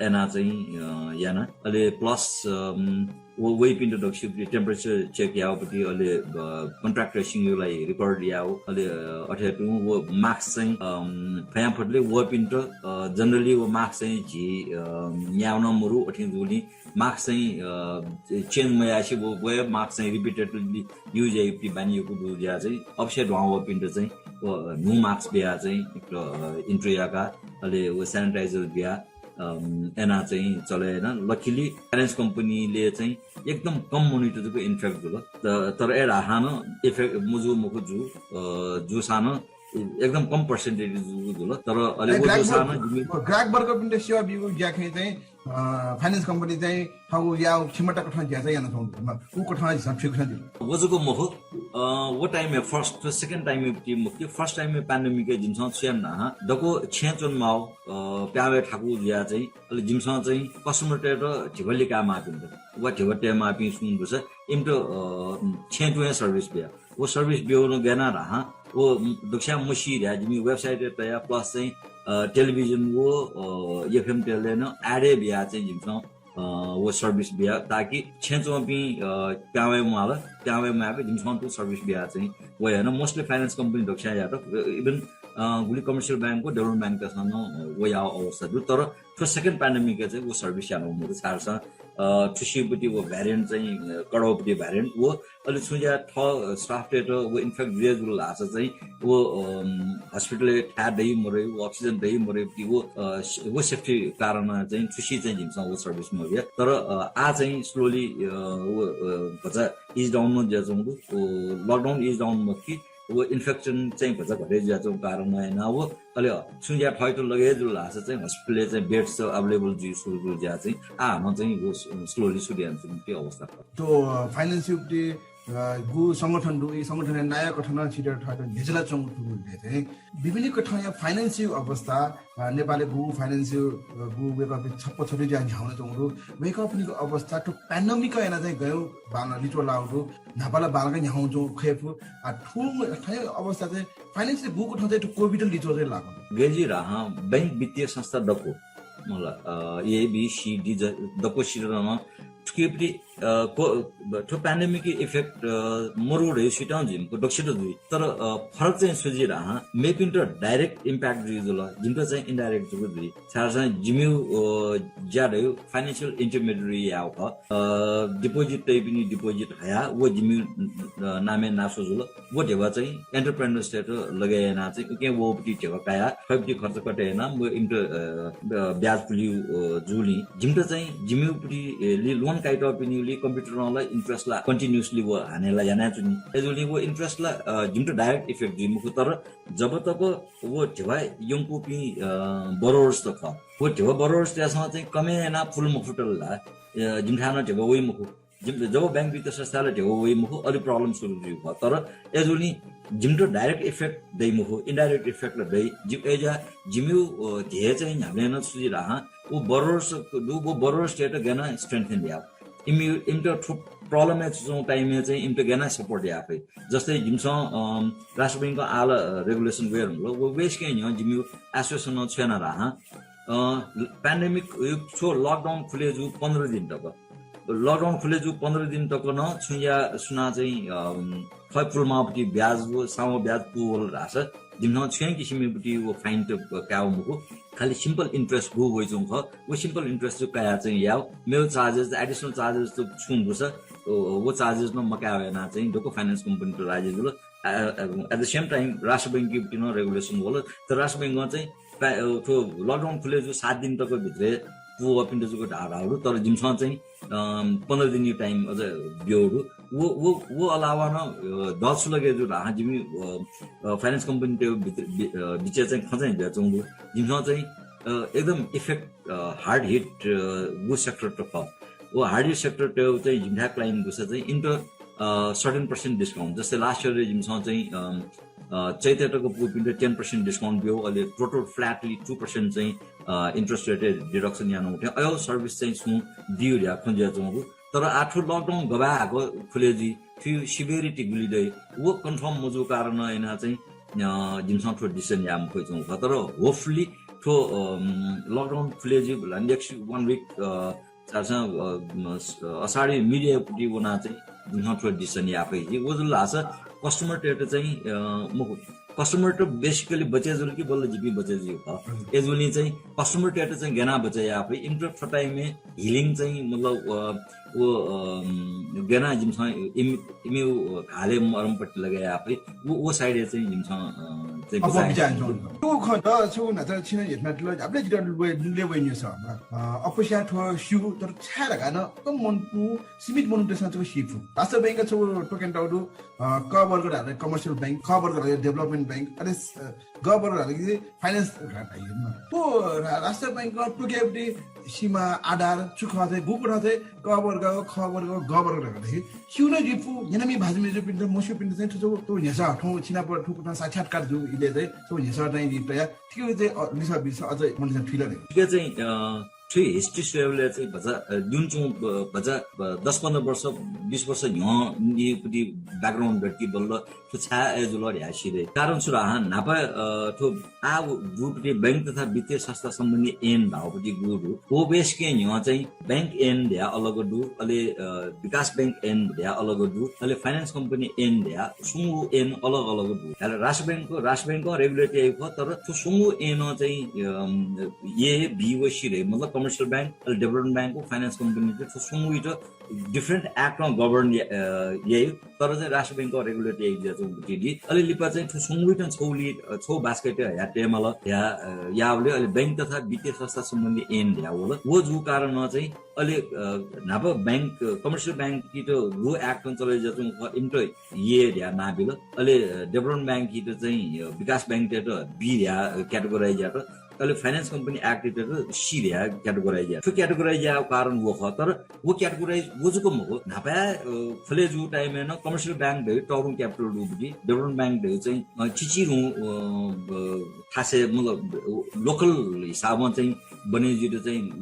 याना चाहिँ, अ, याना। अले plus, अम, व, वइपिन्त दक्वसियापट्टि temperature check याःगुपट्टि, अले, अ, contact tracing-या लागि record याः, अले, अ, अथे तुं व mask चाहिँ, अम, फयांफतले वःपिन्त, अ, generally व mask चाहिँ झी, अ, न्याः नं मरु, अथे जूगुलिं mask चाहिँ, अ, change मयासें व, व mask चाहिँ repeatedly use याइपिं बानी याकूगु जुयाः चाहिँ अफिसय् दुहां वःपिन्त चाहिँ व न्हू mask बियाः चाहिँ, अ, entry याका, अले व sanitizer बियाः, अम, याना चाहिँ चले याना। Luckily finance company-ले चाहिँ एकदम कम मनूत जक infect जुल। त-, तर अय् धाःसां नं effect मजू मखु जू, अ, जूसां नं एकदम कम percentage जू जुल। तर अले अय् व ग्राहक जूसां वर्ग, नं जिमि ग्राहक वर्गपिन्त सेवा बीगु ज्याखँय् चाहिँ, अ, finance company चाहिँ थःगु याःगु क्षमता कथं ज्या चाहिँ यानाच्वंगु दु। उ कथं झीसं थुइकथं जुल। व जक मखु, अ, व time-य् first, second time-य् मखु, first time-य् pandemic-य् जिमिसं छु याना धाःसा दक्व छेँय् च्वनेमाः, अ, प्याहां वये थाकु जुयाः चाहिँ, अले जिमिसं चाहिँ customer-तय्त धिबा लिकायेमाःपिन्त वा धिबा तयेमाःपिं सुं दुसा इमित, अ, छेँय् तुं हे service बिया। व service ब्यूगु नं गय् याना धाःसा व दक्वस्यां मसी धयाः जिमि website-य् तया, plus चाहिँ, अ, television व, अ, FM-तय् नं ad बियाः चाहिँ जिमिसं, अ, व service बिया, ताकि छेँय् च्वंपिं, अ, प्याहां वये म्वाल, प्याहां वये म्वायेक जिमिसं तुं service बियाः चाहिँ वये हन। Mostly finance company दक्वस्यां यात, even, अ, गुलि commercial bank व development bank-तय्सं नं, अ, व याःगु अवस्था दु। तर थ्व second pandemic-य् चाहिँ व service यानागु मदु, छाय् धाःसा, अ, थुसियापट्टि व variant चाहिँ, अ, कडःपट्टि variant व, अले छुं ज्या थः staff-तय्त व infect जुया जुल धाःसा चाहिँ व, अम, hospital-य् थाय् दइ मदइ, व oxygen दइ मदइपट्टि व, अ, स-, व safety कारणं चाहिँ थुसि चाहिँ जिमिसं व service मबिया। तर, अ, आः चाहिँ slowly, अ, व, अ, भचा ease down नं जुयाच्वंगु दु, व lockdown ease down मखु कि, व infection चाहिँ भचा घटे जुयाच्वंगु कारणं याना व, अले छुं ज्या थःत लगे जुल धाःसा चाहिँ hospital-य् चाहिँ beds available जुइ सुरु जुल ज्या चाहिँ आः हानं चाहिँ व slowly सुरु यानाच्वंगु अवस्था खः। थ्व finance-या पट्टि, अ, गु संगठन दु, यी संगठनया नायः कथं नं छित थःत न्ह्यचिलाच्वंगु दु धइथें विभिन्न कथंया finance-या अवस्था, अ, नेपालय् गु finance-या, अ, गु वय्कःपिं छप्पा छथी ज्या न्ह्यानाच्वंगु दु, वय्कःपिनिगु अवस्था थ्व pandemic याना चाहिँ गय् बांलाक लिच्वः लाःगु दु, न्हापा ला बांलाक न्ह्यानाच्वंगु खय् फु, आ, थुगु थ्व अवस्था चाहिँ finance-या गु कथं चाहिँ थ्व कोभिड लिच्वः चाहिँ लाःगु दु। गय् जुइ धाःसा bank वित्तीय संस्था दक्व, मतलब, अ, A, B, C, D ज-, दक्वसित नं थुकिपट्टि, अ, को-, ब-, थ्व pandemic effect, अ, मरु धइगु सुइतं जुइ मखु, दक्वसित जुइ। तर, अ, फरक चाहिँ छु जुइ धाःसा, मेपिन्त direct impact जुइ जुल, जिमित चाहिँ indirect जक जुइ। छाय्धाःसा जिमिगु, अ, ज्या धइगु financial intermediary यायेगु खः। अ, deposit तइपिनि deposit हयाः व जिमिगु, अ, नामय् नासः जुल। व ध्यबा चाहिँ entrepreneurs-तय्त लगय् यानाः चाहिँ उकिं वःपट्टि ध्यबा कायाः थःपट्टि खर्च कटे यानाः व इमित, अ, ब-, ब्याज पुलिउ, अ, जूलिं जिमित चाहिँ जिमिगुपट्टि, अ, लि loan काइतःपिनिगुलि computer-ं ला interest ला continuously व हाने ला यानाच्वनी। अय्जूगुलिं व interest ला, अ, जिमित direct effect जुइ मखु, तर जब तक व ध्यबा यंकूपिं, अ, borrowers-त खः, व ध्यबा borrowers-तय्सं चाहिँ कमय् यानाः पुल मफुतल ला, अ, जिमिथाय् नं ध्यबा वइ मखु। जिम-, जब bank वित्तीय संस्थाय् ला ध्यबा वइ मखु, अले problem सुरु जुइ खः। तर अय्जूगुलिं जिमित direct effect दइ मखु, indirect effect ला दइ। जि-, अय्जुयाः जिमिगु, अ, ध्येय चाहिँ न्ह्याबलें नं छु जुइ धाःसा, व borrowers दु, व borrowers-तय्त गय् यानाः strengthen याये, इमि-, इमित थ्व problem-य् च्वंगु time-य् चाहिँ इमित गय् यानाः support याये फइ। जस्तै जिमिसं, अ, राष्ट्र बैंकं आः ला, अ, regulation वये धुंकल, व वय्‌सिके न्ह्यः जिमिगु association-नं छु याना धाःसा, अ, pandemic, अ, थ्व lockdown खुले जूगु पन्ध्र दिन तक, lockdown खुले जूगु पन्ध्र दिन तक नं छुं या सुनां चाहिँ, अ, थः पुलमाःपट्टि ब्याज व सावं ब्याज पूवल धाःसा जिमिसं छुं किसिमयापट्टि व fine त कायेगु मखु। खालि simple interest गु वइच्वंगु खः, व simple interest जक कायाः चाहिँ यायेगु। मेगु charges, additional charges त छुं दुसा, अ, व charges नं मकायेगु यानाः चाहिँ दक्व finance company-त राजी जुल। अ, अ, at the same time राष्ट्र बैंकयापट्टि नं regulation वल। तर राष्ट्र बैंकं चाहिँ पा-, अ, थ्व lockdown खुले जूगु सात दिन तक भित्रय् पूवःपिन्त जक धाः धाःगु दु, तर जिमिसं चाहिँ, अ, पन्ध्र दिनया time अझ ब्यूगु दु। व, व, व अलावा नं, अ, दःछु लगे जू धाःसा जिमि, अ, अ, finance company-त भित्र-, बि-, अ, बिचय् चाहिँ खँ चाहिँ जुयाच्वंगु दु। जिमिसं चाहिँ, अ, एकदम effect, अ, hard hit, अ, गु sector त खः। व hard hit sector-त चाहिँ जिमिथाय् client दुसा चाहिँ इमित, अ, certain percent discount, जस्तै last year-य् जिमिसं चाहिँ, अ, अ, चैत तक पूपिन्त ten percent discount ब्यू, अले total flatly two percent चाहिँ, अ, interest rate deduction यानागु थें अय् service चाहिँ छुं ब्यू धयाः खँ जुयाच्वंगु। तर आः थ्व lockdown गबलय् हाकः खुले जुइ, थुगु severity गुलि दइ, व confirm मजूगु कारणं यानाः चाहिँ, अ, जिमिसं थ्व decision याये मफयाच्वंगु खः। तर hopefully थ्व, अ, lockdown खुले जुइ ला next one week, अ, छाय्धाःसा, अ, म, स-, असाढी mid-य् पट्टि वनाः चाहिँ जिमिसं थ्व decision याये फइ। व जुल धाःसा customer-तय्त चाहिँ, अ, मखु, customer-त basically बचे जुल कि बल्ल जिपिं बचे जुइगु खः। अय्जूगुलिं चाहिँ customer-तय्त चाहिँ गय् यानाः बचे याये फइ, इमित थ्व time-य् healing चाहिँ मतलब, अ, व, अ, गय् यानाः जिमिसं इमि-, इमिगु घालय् मरमपट्टि लगे याये फइ। व, व side-य् चाहिँ जिमिसं, अ, चाहिँ अप्वः बिचाः बिचाः यानाच्वंगु दु। व खँ त छु न्हाचः छिं नं न्ह्यथनातल, हाबलय् जितः लुले, लुले वइ न्ह्यसः। अ, अप्वःस्यां थ्व स्यू, तर छाय् धकाः नं कम मनूत, सीमित मनूतय्सं जक सी फु। राष्ट्र बैंकं छगू token तःगु दु, अ, क वर्ग धाःसा commercial bank, ख वर्ग धाःसा development bank, अले, अ, ग वर्ग धाःसा finance धकाः धाइ। व रा-, राष्ट्र बैंकं तोकेगु सीमा आधार छु खः चाहिँ, गु कुतः चाहिँ क वर्ग, ख वर्ग, ग वर्ग धकाः धाइ। स्यू नं जुइ फु, न्यनामि भाजु मय्जुपिन्त, मस्यूपिन्त चाहिँ थ्व, थ्व, थ्व न्ह्यसः, थौं छिनाप थुकथं साक्षात्कार जूगु इलय् चाहिँ थ्व न्ह्यसः चाहिँ जिं तया, थुकिया चाहिँ, अ, लिसः बिसः अझ मनूतय्सं थुइला धकाः। थुकिया चाहिँ, अ, थ्व history स्वयेबलय् चाहिँ भचा, अ, दुने च्वंगु, अ, भचा, अ, दस पन्ध्र वर्ष, बीस वर्ष न्ह्यः निपट्टि background दय्के बल्ल थ्व छाय् अय् जुल धयाः सी दइ। कारण छु धाःसा न्हापा, अ, थ्व आः दुपट्टि बैंक तथा वित्तीय संस्था सम्बन्धी ऐन धाःगुपट्टि गु दु। व वय्‌सिके न्ह्यः चाहिँ bank ऐन धयाः अलग दु, अले, अ, विकास बैंक ऐन धयाः अलग दु, अले finance company ऐन धयाः स्वंगू ऐन अलग अलग दु। अले राष्ट्र बैंक, राष्ट्र बैंकं regulate याइगु खः, तर थ्व स्वंगू ऐनं चाहिँ, अम, A, B व C धइ, मतलब commercial bank, अले development bank व finance company त थ्व स्वंगूयात different act-ं govern या-, अ, याइ, तर चाहिँ राष्ट्र बैंकं regulate याइ जुयाच्वंगु दी। अले लिपा चाहिँ थ्व स्वंगूयात छगू लि-, अ, छगू basket-य् हयाः तयेमाल धयाः, अ, याःबलय् अले बैंक तथा वित्तीय संस्था सम्बन्धी ऐन धयाः वल। व जूगु कारणं चाहिँ अले, अ, न्हापा bank, अ, commercial bank-यात गु act-ं चले जुयाच्वंगु खः, इमित A धयाः नां बिल। अले, अ, development bank-यात चाहिँ, अ, विकास बैंकतय्त B धयाः categorize यात। अले finance company act-यात C धयाः categorize यात। थ्व categorize यायेगु कारण व खः, तर व categorize व जक मखु, न्हापा, अ, खुले जूगु time-य् नं commercial bank धइगु तःधंगु capital दुगुपट्टि, development bank धइगु चाहिँ, अ, चिचिधंगु, अ, ब-, थासय्, मतलब, अ, local हिसाबं चाहिँ बने जुइत चाहिँ, अ,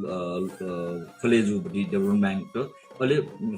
अ, खुले जूगुपट्टि development bank त, अले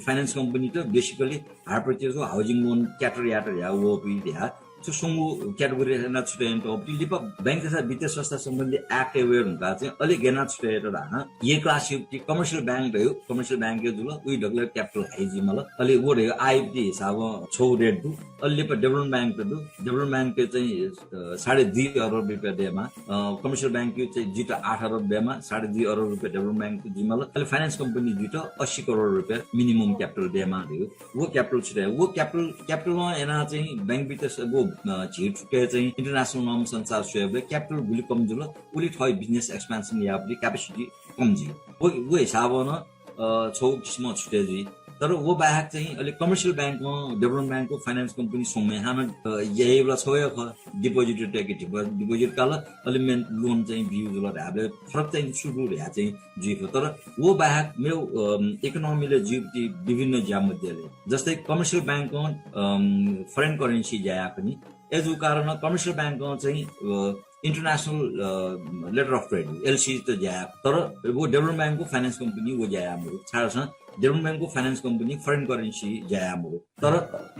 finance company त basically हार्पचे जू housing loan cater यात धयाः वःपिं धयाः छु स्वंगू category याना छुट्यायेत, लिपा बैंक तथा वित्तीय संस्था सम्बन्धी act-य् वये धुंकाः चाहिँ अले गय् याना छुट्यायेत धाःसा, A class-य् commercial bank धइगु, commercial bank-य् जुल, उइ दकलय् capital high जुइमाल। अले व धइगु आःयागु हिसाबं छगू rate दु। अले लिपा development bank त दु, development bank-य् चाहिँ, अ, साढे दुई अरब रुपियाँ दयेमाः, अ, commercial bank-य् चाहिँ जुइत आठ अरब दयेमाः, साढे दुई अरब रुपियाँ development bank जुइमाल। अले finance company जुइत अस्सी करोड रुपियाँ minimum capital दयेमाः धइगु। व capital छुट्यायेगु, व capital, capital-ं यानाः चाहिँ बैंक वित्तीय स-, व, अ, झी थुकी चाहिँ international norms अनुसार स्वयेबलय् capital गुलि कम जुल, उलि थः business expansion यायेगु capacity कम जुइ। व, व हिसाबं नं, अ, छगू किसिमं छुट्याय् जुइ। तर व बाहेक चाहिँ अले commercial bank-ं development bank-य् finance company स्वंम्ह हानं, अ, याइबलय् छगू हे खः, deposit-य् तय्‌के depo-, deposit काल, अले मेन loan चाहिँ बिउ जुल धाःबलय् फरक चाहिँ छु दु धयाः चाहिँ जुइ खः। तर व बाहेक मेगु, अम, economy-लय् जुइपिं विभिन्न ज्या मध्यय्, जस्तै commercial bank-ं, अम, foreign currency ज्या याये खनी। अय्‌जूगु कारणं commercial bank-ं चाहिँ, अ, international, अ, letter of credit, L C त ज्या याये, तर व development bank-य् finance company व ज्या याये मरु। छाय्‌धाःसा development bank-य् finance company foreign currency ज्या याये मरु। तर,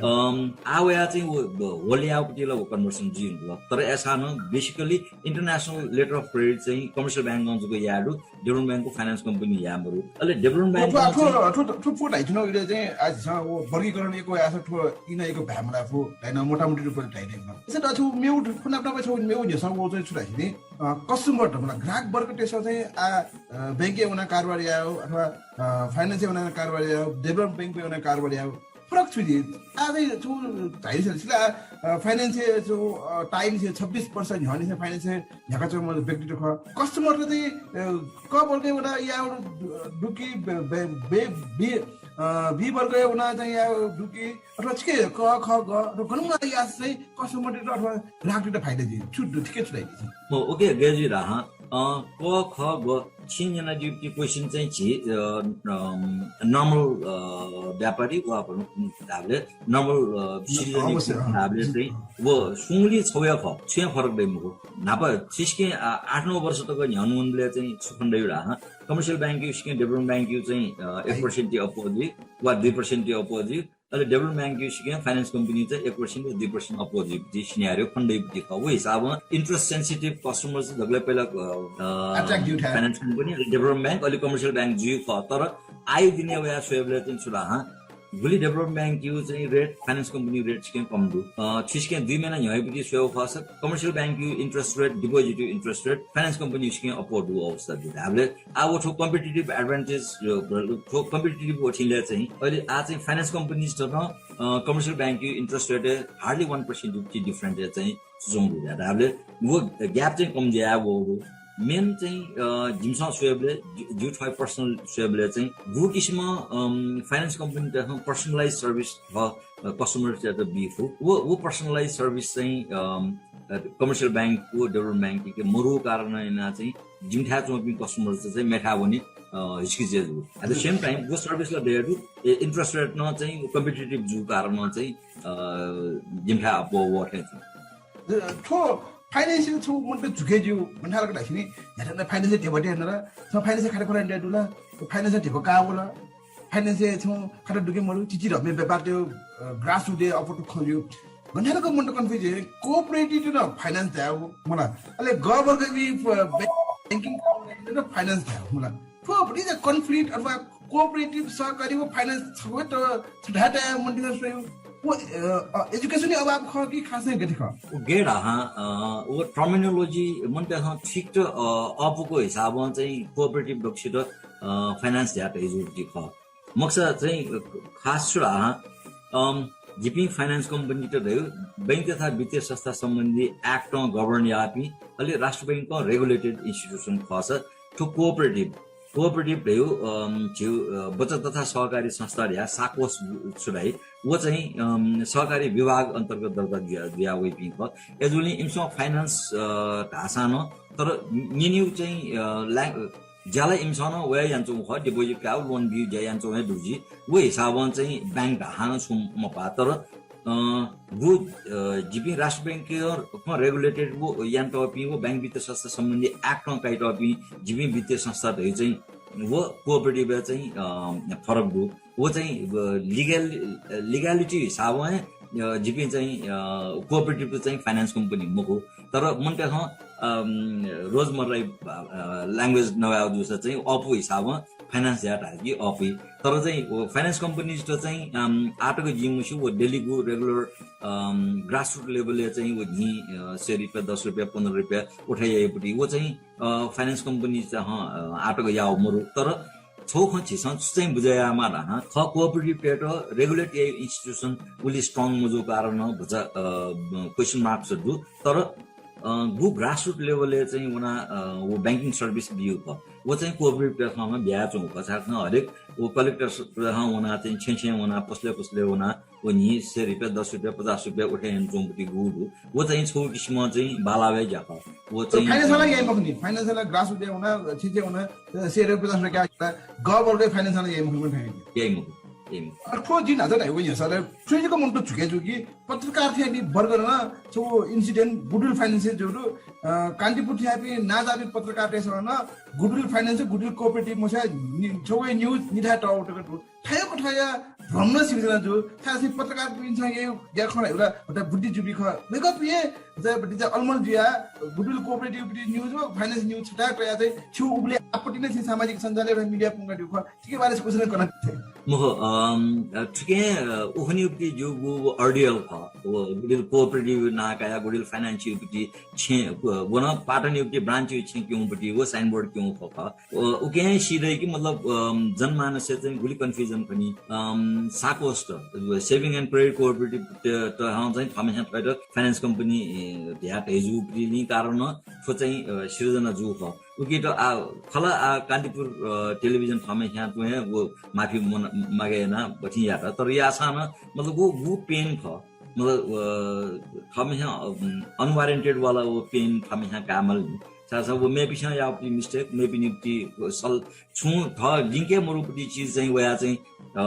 अम, आः वयाः चाहिँ व, व, wholly याःगु पति ला व conversion जुइ धुंकल। तर अय्‌सां नं basically international letter of credit चाहिँ commercial bank-ं जक याये दु, development bank-य् finance company याये मरु। अले development bank-ं थ्व, चाहिँ थ्व, थ्व, थ्व, थ्व धाइथ्वनागु इलय् चाहिँ आः झीसं व वर्गीकरण यक्व याःसा थ्व ई नं यक्व भाय् मलाःगु धाइ नं मोटामोटी रूपं धाइ नं। अय्‌सा नं थ्व मेगु, थ्व नाप नाप छगू मेगु न्ह्यसः वःगु चाहिँ छु धाइ नि, अ, customer त, मतलब ग्राहक वर्गतय्‌सं चाहिँ आः, अ, bank-य् वनाः कारोबार यायेगु अथवा, अ, finance-य् वनाः कारोबार यायेगु, development bank-य् वनाः कारोबार यायेगु फरक छु जुइ? आः चाहिँ छु धाइ नि, अ, finance-य् छु, अ, Times-य् छब्बिस वर्ष न्ह्यःनिसें finance-य् न्ह्याकाच्वंम्ह व्यक्ति खः। Customer त चाहिँ, अ, क वर्गय् वनाः याःगु दु कि, बे, बे, बे, बे, अ, B वर्गय् वनाः चाहिँ याःगु दु कि, अथवा छुकी क, ख, ग, अथवा गन वनाः याःसा चाहिँ customer-तय्‌त अथवा ग्राहकतय्‌त फाइदा जुइ? छु दु, थुकी छु धाइ नि? हो, OK, गय् जुइ धाःसा, अ, क, ख, ग, छिं न्यनादीगु question चाहिँ झी, अ, अम, normal, अ, व्यापारी वा भनौँ धाःबलय् normal, अ, citizen अवश्य, अँ। धाःबलय् चाहिँ व स्वंगुलिं छगू हे खः, छुं हे फरक दइ मखु। न्हापा छिसके, अ, आठ नौ वर्ष तक न्ह्यःने वनेबलय् चाहिँ छु खने दइ धाःसा, commercial bank-या सिकं development bank-या चाहिँ, अ, एक percent-या अप्वः जुइ वा दुई percent-या अप्वः जुइ, अले development bank-या सिकं finance company चाहिँ एक percent वा दुई percent अप्वः जुइगु scenario खने दइगु खः। व हिसाबं interest sensitive customers दकलय् पहिला, अ, अ, attract जुइ थें। Finance company, अले development bank, अले commercial bank जुइ खः। तर आःया दिनय् वयाः स्वयेबलय् चाहिँ छु धाःसा, गुलि development bank-या चाहिँ rate finance company-या rate सिकं कम दु। अ, छु सिकं दुई महिना न्ह्यःया पति स्वयेगु खःसा commercial bank-या interest rate, deposit-या interest rate finance company-या सिकं अप्वः दुगु अवस्था दु धाःबलय् आः व थ्व competitive advantage, अ, थ्व competitive वःथिंलय् चाहिँ अले आः चाहिँ finance companies-त नं, अ, commercial bank-या interest rate-य् hardly one percent-या difference चाहिँ च्वंगु दु धाःबलय् व gap चाहिँ कम जुयावःगु। Main चाहिँ, अ, जिमिसं स्वयेबलय्, जि-, जिगु थःगु personal स्वयेबलय् चाहिँ गुगु किसिमं, अम, finance company-तय्‌सं personalized service, अ, customer-तय्‌त बी फु। व, व personalized service चाहिँ, अम, अ, commercial bank व development bank-के मरु कारणं यानाः चाहिँ जिमिथाय् च्वंपिं customers चाहिँ मेथाय् वने, अ, हिचकिचाय् जू। At the same time, व service ला दया दु, ए, interest rate नं चाहिँ competitive जू कारणं चाहिँ, अ, जिमिथाय् अप्वः वः थें च्वं। थ्व finance-य् छगू मनूत झुके ज्यू, मन्थालक धाःसा नि, न्ह्याथाय् finance-य् ध्यबा दये धुन ला, छं finance-य् खाते खोला दये धुन ला, finance-य् ध्यबा काः वल, finance-य् छुं खाते दुके मरु, चिचीधंगु व्यापारतय्, अ, grassroot-य् अप्वः थ्व खँ ज्यू। गन धाःसा मनूत confuse जुइ, cooperative नं finance धायेगु मला। अले ग वर्ग बी, अ, banking finance धायेगु मला। थ्व भतिचा conflict अथवा cooperative सहकारी व finance छगू हे त छथाय् तयाः मनूतय्‌सं स्वयेगु। व, अ, अ, education-या अभाव खः कि खासं गथे खः? व गय् धाःसा, अ, व terminology मनूतय्‌सं ठीक त, अ, अःपुगु हिसाबं चाहिँ cooperative दक्वसित, अ, finance धयाः धयाजुइ खः। मखुसा चाहिँ, अ, खास छु धाःसा, अम, जिपिं finance company-त धइगु, बैंक तथा वित्तीय संस्था सम्बन्धी act-ं govern याःपिं, अले राष्ट्र बैंकं regulated institution खःसा, थ्व cooperative, cooperative धइगु, अम, झीगु, अ, बचत तथा सहकारी संस्था धयाः SACOS छु धाइ, व चाहिँ, अम, सहकारी विभाग अन्तर्गत दर्ता जुया, जुया वइपिं खः। अय्‌जूगुलिं इमिसं finance, अ, धाःसां नं, तर न्यनेगु चाहिँ, अ, ला-, ज्या ला इमिसं नं व हे यानाच्वंगु खः, deposit कायेगु, loan बीगु ज्या यानाच्वंगु हे दु जुइ। व हिसाबं चाहिँ bank धाःसां नं छुं मपाः। तर, अ, गु, अ, जिपिं राष्ट्र बैंकं regulated व यानातःपिं व बैंक वित्तीय संस्था सम्बन्धी act-ं काइतःपिं जिपिं वित्तीय संस्था धइगु चाहिँ व cooperative-य् चाहिँ, अ, फरक दु। व चाहिँ, अ, legal, legality हिसाबं हे अ, जिपिं चाहिँ, अ, cooperative चाहिँ finance company मखु, तर मनूतय्सं, अम, रोजमर्रा, अ, language नवाये जूसा चाहिँ अःपु हिसाबं finance या धायेगु अःपुइ। तर चाहिँ व finance company त चाहिँ, अम, आःतक जिं मस्यू, व daily गु regular, अम, grassroot level या चाहिँ व न्हि, अ, सय रुपियाँ, दस रुपियाँ, पन्ध्र रुपियाँ उठे याइपुटी व चाहिँ, अ, finance company चाहिँ, हँ, अ, आःतक याव मरु। तर छौ खँ झीसं छु चाहिँ बुझे यायेमाः धाःसा, थः cooperative-तय्त regulate याइ institution उलि strong मजू कारण भचा, अ, question mark दु। तर, अ, गु grassroot level-य् चाहिँ वना, अ, व banking service बियु खः, व चाहिँ cooperative-तय्सं नं बियाच्वंगु खः। छाय् हरेक व collector-सं वना चाहिँ छेँ छेँ वना, पसलय् पसलय् वना, व न्हि सय रुपियाँ, दस रुपियाँ, पचास रुपियाँ उठे यानाच्वंगु दु। व चाहिँ छौ किसिमं चाहिँ बालावय् ज्या खः। व चाहिँ finance वाला याइ मखु नि, finance वाला grassroot-य् वना, छेँ छेँ वना, सय रुपियाँ, पचास रुपियाँ, गः बलय् finance वाला याइ मखु नि, याइ मखु, याइ मखु। अ, थ्व जिं न्हाचः धायेगु न्ह्यसः ला, थ्व जक मनूत झुके जू कि पत्रकार थें नि बर्गर नं छौ incident Goodwill Finance जू दु, अ, कान्तिपुर थें यापिं नांजाःपिं पत्रकारतय्सं नं Goodwill Finance, Goodwill Cooperative मस्याः नि-, छौ news निथाय् तःगु तक दु। थ्व यक्व थ्व या भ्रम नं सिर्जना जू। छाय् धाःसा पत्रकारपिन्सं याइ, या खँ ला, हता बुद्धि जूपिं खः। वय्कःपिं हे, हता बुद्धि जा अलमल जुया, Goodwill Cooperative-पिं news व finance news छता तया चाहिँ छिउ उबले आपत्ति नं छिं सामाजिक सञ्जालय् व media पुंका दिउ खः। थिके बारे question कना। मखु, अम, अ, थुके, अ, उखुन्युपिं ज्यूगु व ordeal खः। व Goodwill Cooperative नां काया Goodwill Finance-युपिं छेँ, व नं पाटनयुपिं branch-यु छेँ क्यंपुटी व signboard क्यं खः। अ, उकें सी दइ कि मतलब, अम, जनमानसय् चाहिँ गुलि confusion खनी। अम, साकोष्ठ, saving and credit cooperative त, त हं चाहिँ थमेस्यां थ्वयात finance company, ए, ध्या धैजु प्रिलिं कारण थ्व चाहिँ, अ, सिर्जना जू खः। उकित आ, खला आ कान्तिपुर, अ, television थमेस्यां तुं हे व माफी मन-, मागे याना बथिं यात। तर याःसां नं मतलब व, व pain खः। मतलब, अ, थमेस्यां, अ, unwarranted वाला व pain थमेस्यां कायेमाल नि। छाय्‌धाःसा व मेपिसं याःगु mistake, मेपिनिगु सल छुं थः link हे मरुगु चिज चाहिँ वया चाहिँ, अ,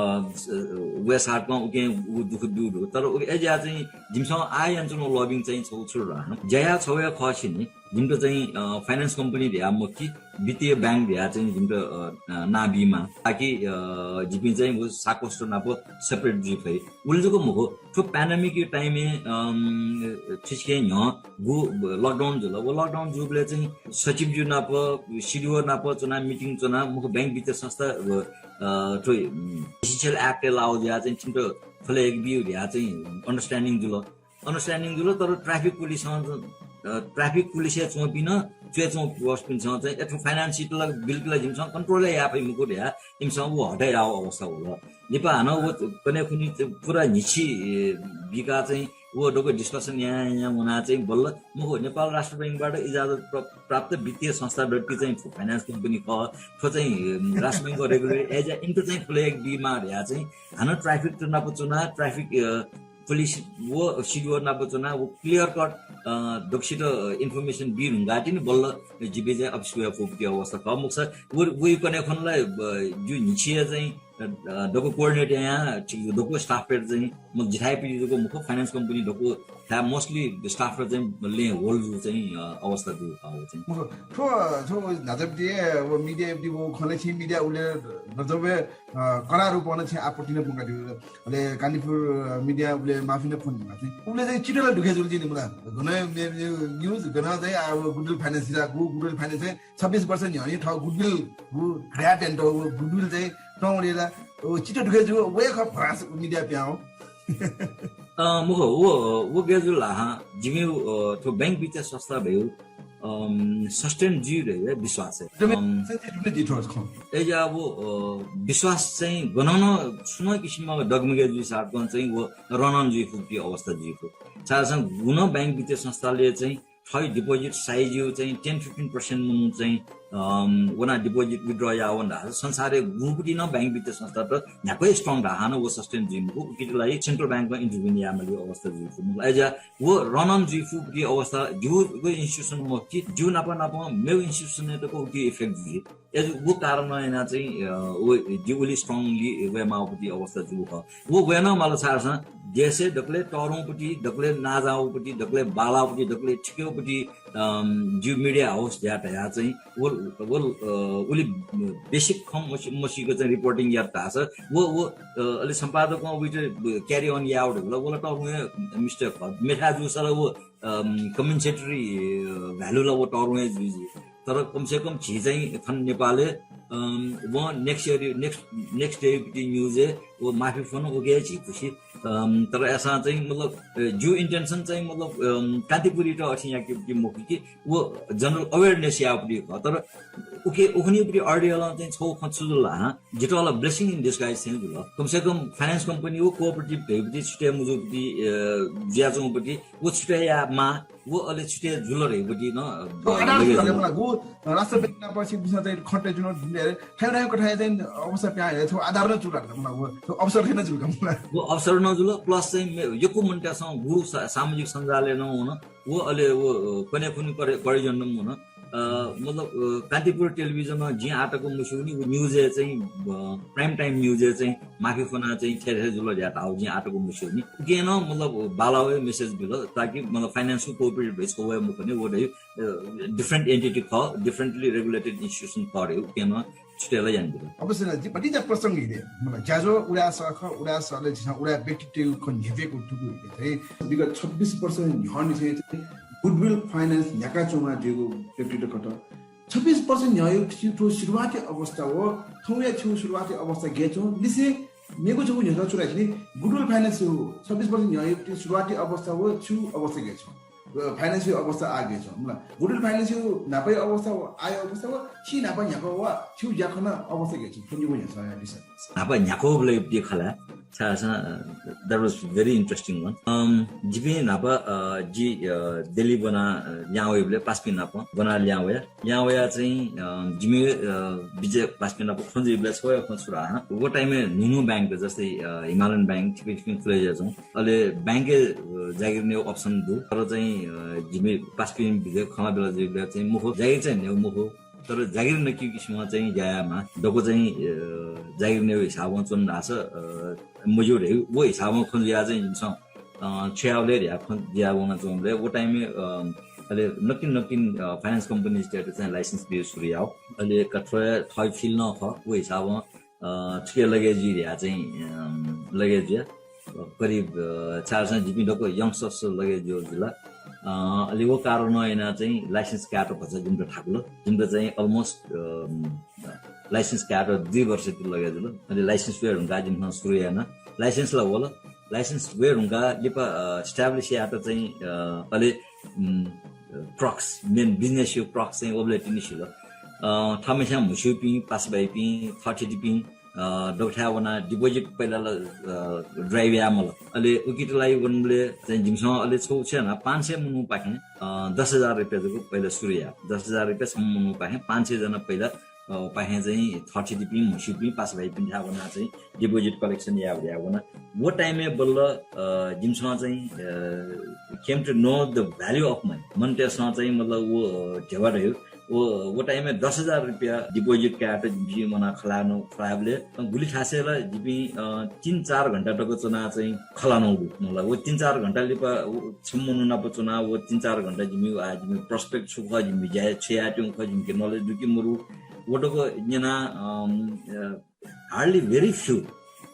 वया साथं उकें व दुःख ब्यू दु। तर उ अय्‌जुया चाहिँ जिमिसं आः यानाच्वनागु lobbying चाहिँ छौ छु ला। ज्या याः छौ हे खः सिनि। जिमित चाहिँ, अ, finance company धया मखु कि वित्तीय bank धया चाहिँ जिमित, अ, अ, नां बीमाः। ताकि, अ, जिपिं चाहिँ व साकोष्ठ नाप separate जुइ फइ। उलि जक मखु, थ्व pandemic time-य्, अम, थुसिके न्ह्यः गु lockdown जुल। व lockdown जूबलय् चाहिँ सचिवजु नाप, CDO नाप च्वना meeting च्वना मखु bank वित्तीय संस्था, अ, अ, थ्व, उम, Essential Act-य् लाव जुया चाहिँ छिमित थ्व ला एक बिउ धया चाहिँ understanding जुल। Understanding जुल, तर traffic पुलिसं, अ, traffic पुलिसय् च्वंपिं नं, च्वय् च्वंपिं वस्तुपिन्सं चाहिँ, ए, थ्व finance त ला बिल्कुल जिमिसं control हे याये फइ मखु धया, इमिसं व हटय् याव अवस्था वल। लिपा हानं व कन्हय् खुन्हु पुरा न्हिछि, ए, बिका चाहिँ व दक्व discussion यां, यां वना चाहिँ बल्ल मखु, नेपाल राष्ट्र बैंकबाट इजाजत प्र-, प्राप्त वित्तीय संस्था दत्ति चाहिँ finance company खः। थ्व चाहिँ, ए, राष्ट्र बैंकको regulate अय्‌जुया इमित चाहिँ थ्व ला एक बीमाः धया चाहिँ हानं traffic त नाप च्वना, traffic, अ, पुलिस व CDO नाप च्वना, व clear cut, अ, दक्वसित information बी धुंकाः तिनि बल्ल जिपिं चाहिँ अफिस वया फुगु अवस्था खः। मखुसा व, व कन्हय् खुन्हु ला, अ, जु न्हिछि हे चाहिँ, अ, अ, दक्व coordinate यां, ठीक दक्व staff-यात चाहिँ, म जिथाय्‌पिं जक मखु, finance company दक्व थाय् mostly staff-यात चाहिँ लँय् होल जु चाहिँ, अ, अवस्था दु खः व चाहिँ। मखु, थ्व, थ्व न्हाचःपिं व media-पिं व खँ ला छि media उले गजबे, अ, कडा रूपं छि आपत्ति नं पुंकादिउ। अले कान्तिपुर, अ, media उबले माफी नं फ्वंगु खः। उबले चाहिँ चित्त ला दुखे जुल जिनि मला। गन मे-, मे-, news गन चाहिँ आ, व Goodwill Finance या, गु Goodwill Finance चाहिँ छब्बिस वर्ष न्ह्यःने थः Goodwill गु grab यानातःगु Goodwill चाहिँ तंगु ला, व चित्त दुखे जू, व हे खः भरास media प्यां हो। अ, मखु, व, व गय् जुल ला, हां, जिमि, अ, थ्व bank वित्तीय संस्था भयु, अम, sustain जुइ धइगु विश्वास हे। एकदमै अम, sustain जुइ धइगु खँ। अय्‌जुया व, अ, विश्वास चाहिँ गनं नं छुं नं किसिमं डगमगे जुइसाथं चाहिँ व run on जुइ फुगु अवस्था जुइ फु। छाय्‌धाःसा गुगुं bank वित्तीय संस्थाले चाहिँ थः deposit size-यु चाहिँ ten fifteen percent मनू चाहिँ, अम, वना deposit withdraw याः वन धाःसा संसारय् गुगुं नं bank वित्तीय संस्था त न्ह्याक्व हे strong धाः हानं व sustain जुइ मखु। उकिया लागि central bank-नं intervene यायेमाली अवस्था जुइ फु। अय्‌जुया व run on जुइ फुगु अवस्था जिगु institution मखु कि, जिगु नाप नाप मेगु institution-य् तक उकी effect जुइ। अय्‌जु व कारणं याना चाहिँ, अ, व जि उलि strongly वये माःगु अवस्था जू खः। व वये नं माल छाय्‌धाःसा देशय् दकलय् तःधंगु, दकलय् नांजाःगु, दकलय् बांलाःगु, दकलय् थिकेगु, अम, जि media house धया धया चाहिँ व व, अ, उलि बेसिक खँ मसि-, मसिक चाहिँ रिपोर्टिङ यात धाःसा व, व, अ, अले सम्पादकं उइत carry on याव धुल, वला तःधंगु हे मिस्टेक खः। मेथाय् जूसा ला व, अम, compensatory, अ, value ला व तःधंगु हे जुइ जुइ। तर कम से कम झी चाहिँ थन नेपालय्, अम, वं next year, next, next day पति news-य् व माफी फ्वन, उके झी खुसी। अम, तर अय्‌सां चाहिँ मतलब, अ, जिगु intention चाहिँ मतलब, अम, कान्तिपुरयात अथे याकेगु मखु कि व general awareness यायेगु खः। तर उके, उखुन्हुपति article-ं चाहिँ छगू खँ छु जुल ला, जितः ला blessing in disguise चाहिँ जुल। कम से कम finance company व cooperative धइपति छुट्याये मजूपति, अ, जुयाच्वंगु पति व छुट्याये माः, व अले छुट्याये जुल धइपति नं, अ, व आधार लगे जुल जुल। मला, व राष्ट्र बैंक नाप सिपिसं चाहिँ खँटे जुल, थायु थायु कथाय् चाहिँ अवस्था पिहां हे छगू आधार नं जुल मला, व, व अवसर नं जुल मला। व अवसर नं जुल, plus चाहिँ मे-, यक्व मनूतय्‌सं गु सा-, सामाजिक सञ्जालय् नं वन, व अले व, अ, कन्याखुन्हु परि-, परिजन नं वन। अ, मतलब, अ, कान्तिपुर टेलिभिजनं जिं आःतक मस्यूनि, व news-य् चाहिँ, अ, prime time news-य् चाहिँ माफी फ्वनाः चाहिँ थथे थथे जुल धयाः धाःगु जिं आःतक मस्यूनि। उकिं नं मतलब बांलाःगु message बिल, ताकि मतलब finance व cooperative धइगु छगू हे मखुनि, व धइगु, अ, different entity खः, differently regulated institution खः धइगु उकिं नं छुट्याय् ला यानादिल। अवश्य नं, जिं भतिचा प्रसंग हिले, मतलब, ज्याझ्वः उदाय् सः खः, उदाय् सःले झीसं उदाय् व्यक्तित्वयागु खँ न्ह्यब्वयेगु दुगु हिले चाहिँ विगत छब्बिस वर्ष न्ह्यःनिसें चाहिँ Goodwill Finance न्ह्याकाच्वंगु व्यक्तित्व खः। छब्बिस वर्ष न्ह्यःयागु थ्व सुरुवाती अवस्था व थौंया थ्व सुरुवाती अवस्था गय् च्वं, लिसें मेगु छगू न्ह्यसः छु धाःसा नि, Goodwill Finance-यागु छब्बिस वर्ष न्ह्यःयागु थ्व सुरुवाती अवस्था व थ्व अवस्था गय् च्वं। अ, finance-या अवस्था आः गय् च्वं। मला, Goodwill Finance-या न्हापाया अवस्था व आःया अवस्था व थ्व न्हापा न्ह्याक्व व थ्व ज्याखँ अवस्था गय् च्वं। थ्व निगू न्ह्यसः या दिसा। न्हापा न्ह्याक्वबलय् खला। छाय्‌धाःसा, अ, that was very interesting one। अम, जिपिं न्हापा, अ, जि, अ, दिल्ली ब्वना, अ, लिहां वइबलय् पासापिं नाप ब्वना लिहां वया। लिहां वया चाहिँ, अ, जिमि, अ, बिज्याः पासापिं नाप खँ जुइबलय् छगू खँ छु धाःसा, व time-य् न्हू न्हू bank, जस्तै, अ, हिमालयन bank, थिपिं थिपिं खुले जुयाच्वं। अले bank-य्, अ, जागिर नयेगु option दु। तर चाहिँ, अ, जिमि पासापिं बिज्याः खँ ल्हाबेला जुइबलय् चाहिँ मखु, जागिर चाहिँ नयेगु मखु। तर जागिर नकीगु किसिमं चाहिँ ज्या यायेमाः। दक्व चाहिँ, अ, जागिर नयेगु हिसाबं च्वन धाःसा, अ, मज्यू धइगु, व हिसाबं खँ जुयाः चाहिँ जिमिसं, अ, छु यायेगु ले धयाः खँ जुयाः वनाच्वंबलय् व time-य्, अ, अले नकतिनि नकतिनि, अ, finance companies-तय्‌त चाहिँ license बीगु सुरु याः। अले का थ्व हे थःगु field नं खः, व हिसाबं, अ, छुकिया लगे जुइ धयाः चाहिँ, अ, लगे जुया। अ, करिब, अ, छाय्‌धाःसा जिपिं दक्व youngsters लगे जुल जुल। अ, अले व कारणं यानाः चाहिँ license कायेत भचा जिमित थाकुल। जिमित चाहिँ almost, अ, license कायेत दुई वर्ष ति लगे जुल। अले license वये धुंकाः जिमिसं सुरु याना। License ला वल। License वये धुंकाः लिपा, अ, establish यायेत चाहिँ, अ, अले, उम्, crux, main business-या crux चाहिँ वबलय् तिनि सिल। अ, थःम्हस्यां म्हस्यूपिं, पासाबाइपिं, थःथितिपिं, अ, दक्वथाय् वनाः deposit पहिला ला, अ, drive याये माल। अले उकित लाइ वनबलय् चाहिँ जिमिसं अले छगू छु याना, पाँच सय मनूपाखें, अ, दस हजार रुपियाँ जक पहिला सुरु याः। दस हजार रुपियाँ छम्ह मनूपाखें पाँच सय जना पहिला, अ, पाखें चाहिँ थःथितिपिं, म्हस्यूपिं, पासाबाइपिन्थाय् वनाः चाहिँ deposit collection याये धयाः वना। व time-य् बल्ल, अ, जिमिसं चाहिँ, अ, came to know the value of money। मनूतय्‌सं चाहिँ मतलब व, अ, ध्यबा धइगु व, व time-य् दस हजार रुपियाँ deposit कायेत जिपिं वनाः खँ ल्हायेनु, खँ ल्हायेबलय्, अ, गुलि थासय् ला जिपिं, अ, तीन चार घण्टा तक च्वनाः चाहिँ खँ ल्हानागु दु। मतलब, व तीन चार घण्टा लिपा व छम्ह मनू नाप च्वनाः व तीन चार घण्टा जिमि, आ, जिमि prospect छु खः, जिमि ज्या छु यायेत्यंगु खः, जिमिके knowledge दु कि मरु, व तक न्यनाः, अम, अ, hardly very few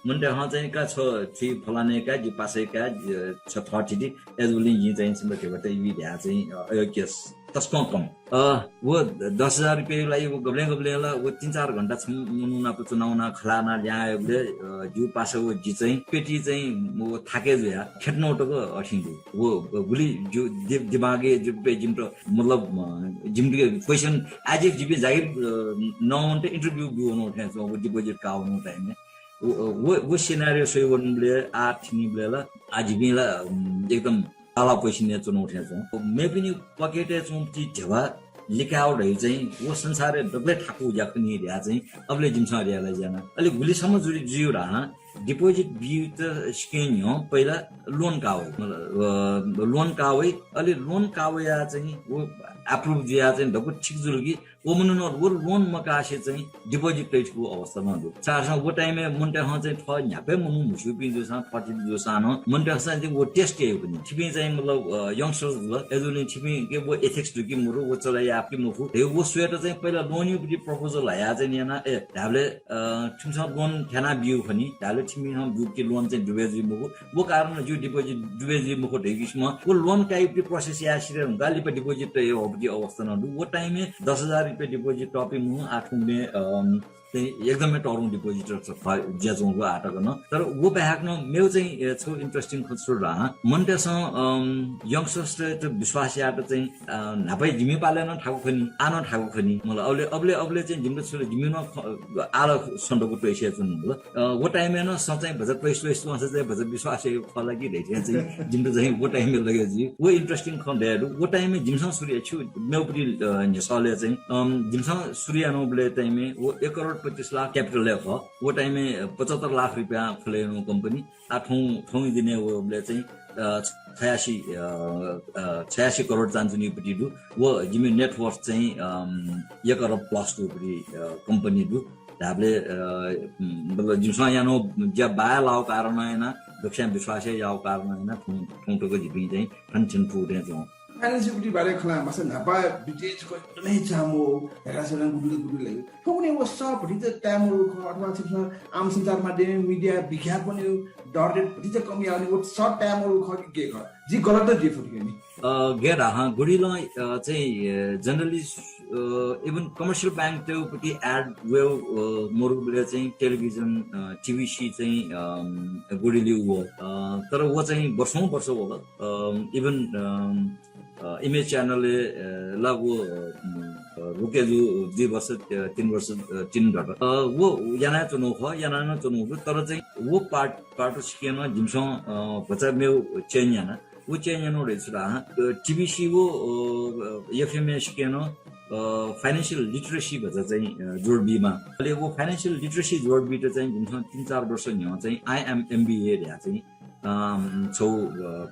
मनूतय्‌सं चाहिँ का छ थि फलानाया का, जि पासाया का, जि, अ, छ थःथिति, अय्‌जूगुलिं जिं चाहिँ छिमित ध्यबा तयाबी धयाः चाहिँ, अ, अय् case तसकं कम। अ, व दस हजार रुपियाँया लागि व गबलें गबलें ला व तीन चार घण्टा छम्ह मनू नाप च्वनाः वनाः खँ ल्हानाः लिहां वयेबलय्, अ, जिगु पासा व जि चाहिँ पेटी चाहिँ व थाके जुयाः थ्यंतुं तक अथें दु। व, व गुलि जि दि-, दिमागय् जि पे जिमित मतलब, अ, जिमित question as if जिपिं जागिर, अ, नवंत interview ब्यू वनागु थें च्वं, व deposit काः वनागु time-य्। व, व, व scenario स्वये वनेबलय्, आः थ्यनीबलय् ला, आः जिपिं ला, उम्, एकदम ताला पैसा नये च्वनागु थें च्वं। मेपिनि pocket-य् च्वंपिं ध्यबा लिकाः वल धइगु चाहिँ व संसारय् दकलय् थाकुगु ज्या खः नि धयाः चाहिँ अबलय् जिमिसं realize याना। अले गुलि छम्ह जुइ, जुइ धाःसा deposit बीत सिकं न्ह्यः पहिला loan काः वइ। मतलब, अ, loan काः वइ। अले loan काः वयाः चाहिँ व अप्रुभ जुयाः चाहिँ दक्व ठीक जुल कि व मनूनं व लोन मकासे चाहिँ डिपोजिट तइथुगु अवस्था नं दु। छाय्धाःसा व टाइमय् मनूतय्सं चाहिँ थः न्ह्याबलें मनू म्हुस्यूपिं जूसां, थःथिति जूसां नं मनूतय्सं चाहिँ व टेस्ट याइगु नि। छिपिं चाहिँ मतलब, अ, यंगस्टर्स जुल, अय्जूगुलिं छिपिं के व एथिक्स दु कि मरु, व चले याः कि मखु, हे व स्वयेत चाहिँ पहिला लोनयागु प्रपोजल हयाः चाहिँ याना, ए, धायेबलय्, अ, छिमिसं लोन थ्यानाः ब्यू खनी, धायेबलय् छिमिसं ब्यूगु लोन चाहिँ डुबे जुइ मखु, व कारणं जिगु डिपोजिट डुबे जुइ मखु धइगु किसिमं व लोन काइगु प्रोसेस याये सिधये धुंकाः लिपा डिपोजिट तये हःपिं अवस्था नं दु। व टाइमय् दस हजार रुपियाँ डिपोजिट तःपिं मनू आः थौंकन्हय्, अम, चाहिँ एकदमै तःधंगु डिपोजिटर च-, ख-, जुयाच्वंगु आः तक नं। तर व बाहेक नं मेगु चाहिँ, ए, छगू इन्ट्रेस्टिङ खँ छु धाःसा, मनूतय्सं, अम, यंगस्टर्सतय्त विश्वास यायेत चाहिँ, अ, न्हापा जिमि पालय् नं थाकु खनी, आः नं थाकु खनी। मतलब अबलय्, अबलय्, अबलय् चाहिँ जिमित छु, जिमि नं ख-, आः ला सन्दर्भ त्वइसे च्वनु मतलब। अ, व टाइमय् नं स चाहिँ भचा त्वइस त्वइस च्वंसा चाहिँ भचा विश्वास याइगु खः ला कि धइथें चाहिँ जिमित चाहिँ व टाइमय् लगे जुइ। व इन्ट्रेस्टिङ खँ दये दु। व टाइमय् जिमिसं सुरु याये छु मेगुपट्टि, अ, न्ह्यसःलय् चाहिँ, अम, जिमिसं सुरु यानाबलय् टाइमय् व एक करोड पच्चिस लाख क्यापिटलय् खः। व टाइमय् पचहत्तर लाख रुपियाँ खोले यानागु कम्पनी। आः थौं, थौंया दिनय् वःबलय् चाहिँ, अ, छयासी, अ, अ, छयासी करोड चानचुनिपट्टि दु। व जिमि नेटवर्थ चाहिँ, अम, एक अरब प्लस दुपट्टि, अ, कम्पनी दु। धायेबलय्, अ, मतलब जिमिसं यानागु ज्या बाया लाःगु कारणं यानाः, दक्वस्यां विश्वास याःगु कारणं यानाः थौं, थौं तक जिपिं चाहिँ थन थ्यने फुगु थें च्वं। फाइनेन्सयागु बारे खँ ल्हाये माःसा न्हापा डिटेल छकः एकदमै चाःमू, हेरासेरा गुडुले गुडुले। थौंकन्हय् व सः भतिचा तये मरु खः अथवा छिमिसं आम सञ्चार माध्यम, मिडिया, विज्ञापनया दर रेट भतिचा कम याःगुलिं व सः तये मरु खः कि गय् खः? जि गलत जुइ फुत कि नि? अ, गय् धाःसा गुडिलं, अ, चाहिँ, अ, generally, अ, even commercial bank तय्गुपट्टि ad वयेगु, अ, मरुबलय् चाहिँ टेलिभिजन, अ, TVC चाहिँ, अम, गुडिलय् वः। अ, तर व चाहिँ वर्षौं वर्ष वल। अम, even, अम, अ, Image Channel-य्, अ, ला व, अ, अ, रोके जु दुई वर्ष, अ, तीन वर्ष, अ, तीन दत। अ, व यानाच्वनागु खः, याना नं च्वनागु दु, तर चाहिँ व part, part सिकेनं जिमिसं, अ, भचा मेगु change याना। व change यानागु धइगु छु धाःसा, अ, TVC व, अ, FM-य् सिकेनं, अ, financial literacy भचा चाहिँ, अ, जोड बीमाः। अले व financial literacy जोड बीत चाहिँ जिमिसं तीन चार वर्ष न्ह्यः चाहिँ I am MBA धयाः चाहिँ, अ, छगू, अ,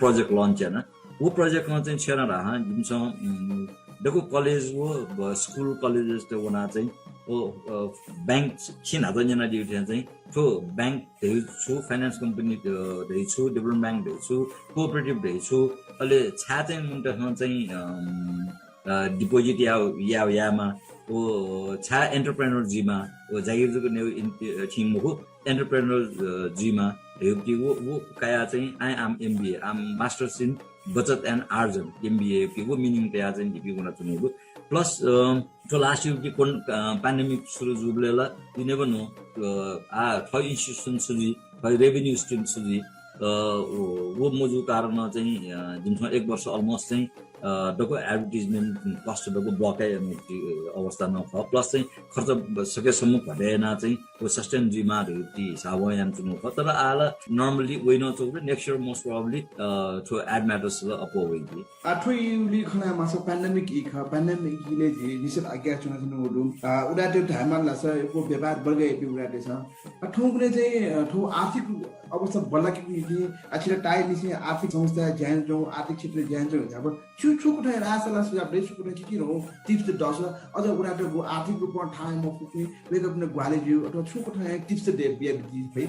project launch याना। व project-ं चाहिँ छु याना धाःसा जिमिसं, उम्, दक्व कलेज व, अ, स्कुल कलेजेसत वनाः चाहिँ व, अ, bank छिं न्हाचः न्यनादीगु थें चाहिँ थ्व bank धइगु छु, finance company, अ, धइगु छु, development bank धइगु छु, cooperative धइगु छु, अले छाय् चाहिँ मनूतय्सं चाहिँ, अम, अ, deposit या, या, यायेमाः, व छाय् entrepreneur जुइमाः, व जागिर जक नेउ इन-, अ, थिं मखु, entrepreneur, अ, जुइमाः धइगु व, व कयाः चाहिँ I am MBA, I am Masters in Bachat and Arjan, MBA धइगु व meaning तयाः चाहिँ जिपिं वनाच्वनागु दु। Plus, अ, थ्व last year कि कोन, अ, pandemic सुरु जूबलय् ला, you never know, अ, आ, थः institution छु जुइ, थः revenue stream छु जुइ, अ, व, व मजू कारणं चाहिँ, अ, जिमिसं एक वर्ष almost चाहिँ, अ, दक्व advertisement cost दक्व block यानागु अवस्था नं खः। Plus चाहिँ खर्च सकेसम्म घटे यानाः चाहिँ व sustain जुइमाः धइगु हिसाबं यानाच्वनागु खः। तर आः ला normally वइनं च्वंगु, next year most probably, अ, थ्व ad matters ला अप्वः वइ कि। आ, थ्व इलय् खँ ल्हाये माःसा pandemic ई खः, pandemic इलय् झी निसें आज्ञा च्वनाच्वनागु दु। आ, उदाय्‌तय्त धायेमाल धाःसा यक्व व्यापार वर्ग याइपिं उदाय्‌तय्सं, आ, थौंकन्हय् चाहिँ, अ, थ्व आर्थिक अवस्था बल्लाकेगु निंतिं, आ, छितः ताःहाकःनिसें आर्थिक संस्था ज्या यानाच्वंगु, आर्थिक क्षेत्र ज्या यानाच्वंगु धाःसा छु, छु कथं राहत ला सुझाव दइ, छु कथं छिं छु tips दइ, अझ उदाय्‌तय्‌त आर्थिक रूपं थाहां मफुपिं वय्‌कःपिन्त ग्वाहालि जुइ अथवा छु कथं tips दइ बियाबिज्याये फइ?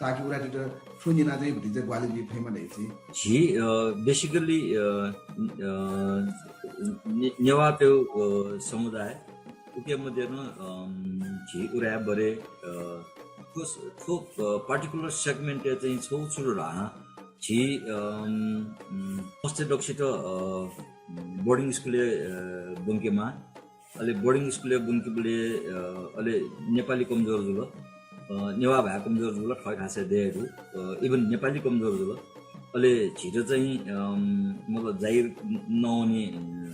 ताकि उदाय्‌तय्‌त थ्व न्यनाः चाहिँ भतिचा ग्वाहालि जुइ फयेमा धइगु चाहिँ। झी, अ, basically, अ, अ, ने-, नेवाःतय्, अ, समुदाय, उके मध्ये नं, अम, झी उदाय् बरे, अ, थ्व, थ्व, अ, particular segment-य् चाहिँ छगू छु दु धाःसा, झी, अम, अम, मस्त दक्वसित, अ, boarding school-य्, अ, ब्वंकेमाः। अले boarding school-य् ब्वंकेबलय्, अ, अले नेपाली कमजोर जुल, अ, नेवाः भाय् कमजोर जुल, थःथासय् दये दु, अ, even नेपाली कमजोर जुल। अले झीत चाहिँ, अम, मतलब जागिर नवने, अ,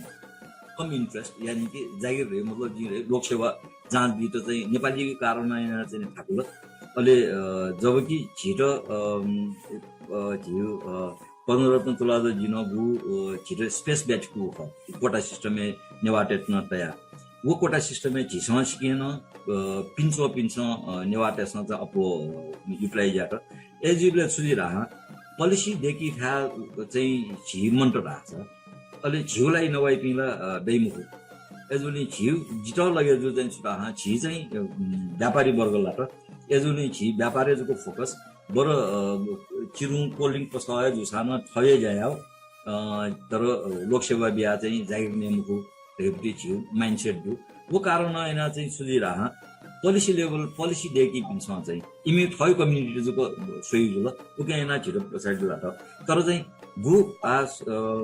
कम interest, यानि कि जागिर हे मतलब जिं हे लोकसेवा जाँच बीत चाहिँ नेपाली कारणं यानाः चाहिँ थाकुल। अले, अ, जबकि झीत, अम, अ, झीगु, अ, पद्मरत्न तुलाधरजुं नं बु, अ, झीत space बियातःगु खः। Quota system-य् नेवाःतय्त नं तयाः। व quota system-य् झीसं सिकेनं, अ, पिने च्वंपिन्सं, अ, नेवाःतय्सं चाहिँ अप्वः, अ, utilize यात। अय्‌जूबलय् छु जुइ धाःसा, policy दय्‌कीथाय् चाहिँ झी मन्त धाःसा, अले झीगु लागि नवाइपिं ला, अ, दइ मखु। अय्‌जूगुलिं झी जितः लगे जू चाहिँ छु धाःसा झी चाहिँ, अ, उम्, व्यापारी वर्ग लात। अय्‌जूगुलिं झी व्यापारय् जक focus, बरु, अ, चिरुं cold drink पसलय् जूसां नं थःगु ज्या याः, अ, तर, अ, लोकसेवा बियाः चाहिँ जागिर नये मखु धइगु झीगु mindset दु। व कारणं यानाः चाहिँ छु जुइ धाःसा policy level, policy दय्‌कीपिन्सं चाहिँ इमि थःगु community जक स्वइगु जुल, उकिं यानाः झीत पछाडि लात। तर चाहिँ गु आ, अ,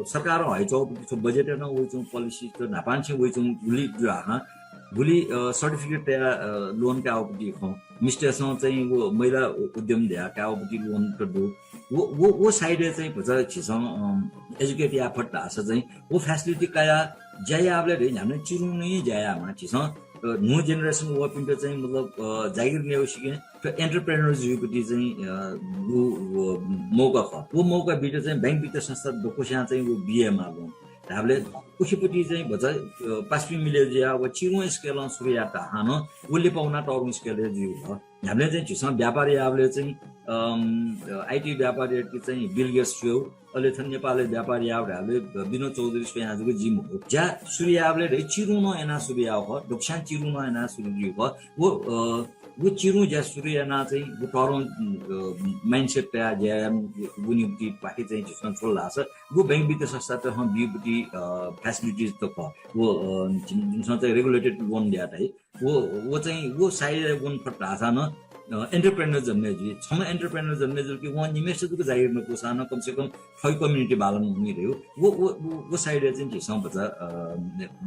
सरकारं हयाच्वंगु थ्व budget-य् नं वइच्वंगु policy त न्हापांनिसें वइच्वंगु गुलि जू धाःसा, गुलि, अ, certificate तयाः, अ, loan कायेगु खँ, मिस्तय्‌सं चाहिँ व महिला उ-, उद्यम धयाः कायेगु loan त दु। व, व, व side-य् चाहिँ भचा झीसं, अ, educate याये फत धाःसा चाहिँ व facility कायाः ज्या याःबलय् धइ न्ह्याबलें चिरुं नं ज्या यायेमाः। झीसं, अ, न्हू generation वःपिन्त चाहिँ मतलब, अ, जागिर नयेगु सिकं थ्व entrepreneur जुइगु पति चाहिँ, अ, व, व मौका खः। व मौका बीत चाहिँ bank वित्त संस्था दक्वस्यां चाहिँ व बियेमाः loan। धाःबलय् उखिपति चाहिँ भचा, अ, पासापिं मिले जुयाः व चिरुं scale-ं सुरु यात धाःसा नं व लिपा वनाः तःधंगु scale-य् जुइगु खः। न्ह्याबलें चाहिँ झीसं व्यापार याःबलय् चाहिँ, अम, अ, IT व्यापार यात कि चाहिँ Bill Gates स्वयेगु, अले थन नेपालय् व्यापार याःबलय् विनोद चौधरी स्वयां जक जुइ मखु। ज्या सुरु याःबलय् धइ चिरुं नं यानाः सुरु याःगु खः, दक्वस्यां चिरुं नं यानाः सुरु जुइगु खः। व, अ, व चिरुं ज्या सुरु यानाः चाहिँ व तःधं, अ, mindset तयाः ज्या यानाः वनीगु पति पाखे चाहिँ झीसं छु धाःसा व bank वित्त संस्थातय्सं बीगु पति, अ, facilities त खः। व, अ, जिम-, जिमिसं चाहिँ regulated loan धयाः धाइ। व, व चाहिँ व side-य् वन फत धाःसा नं, अ, entrepreneur जन्मे जुइ। छम्ह entrepreneur जन्मे जुल कि वं निम्हेसित जक जागिर नकूसां नं कम से कम थःगु community बालं वनी धइगु। व, व, व, व side-य् चाहिँ झीसं भचा, अ,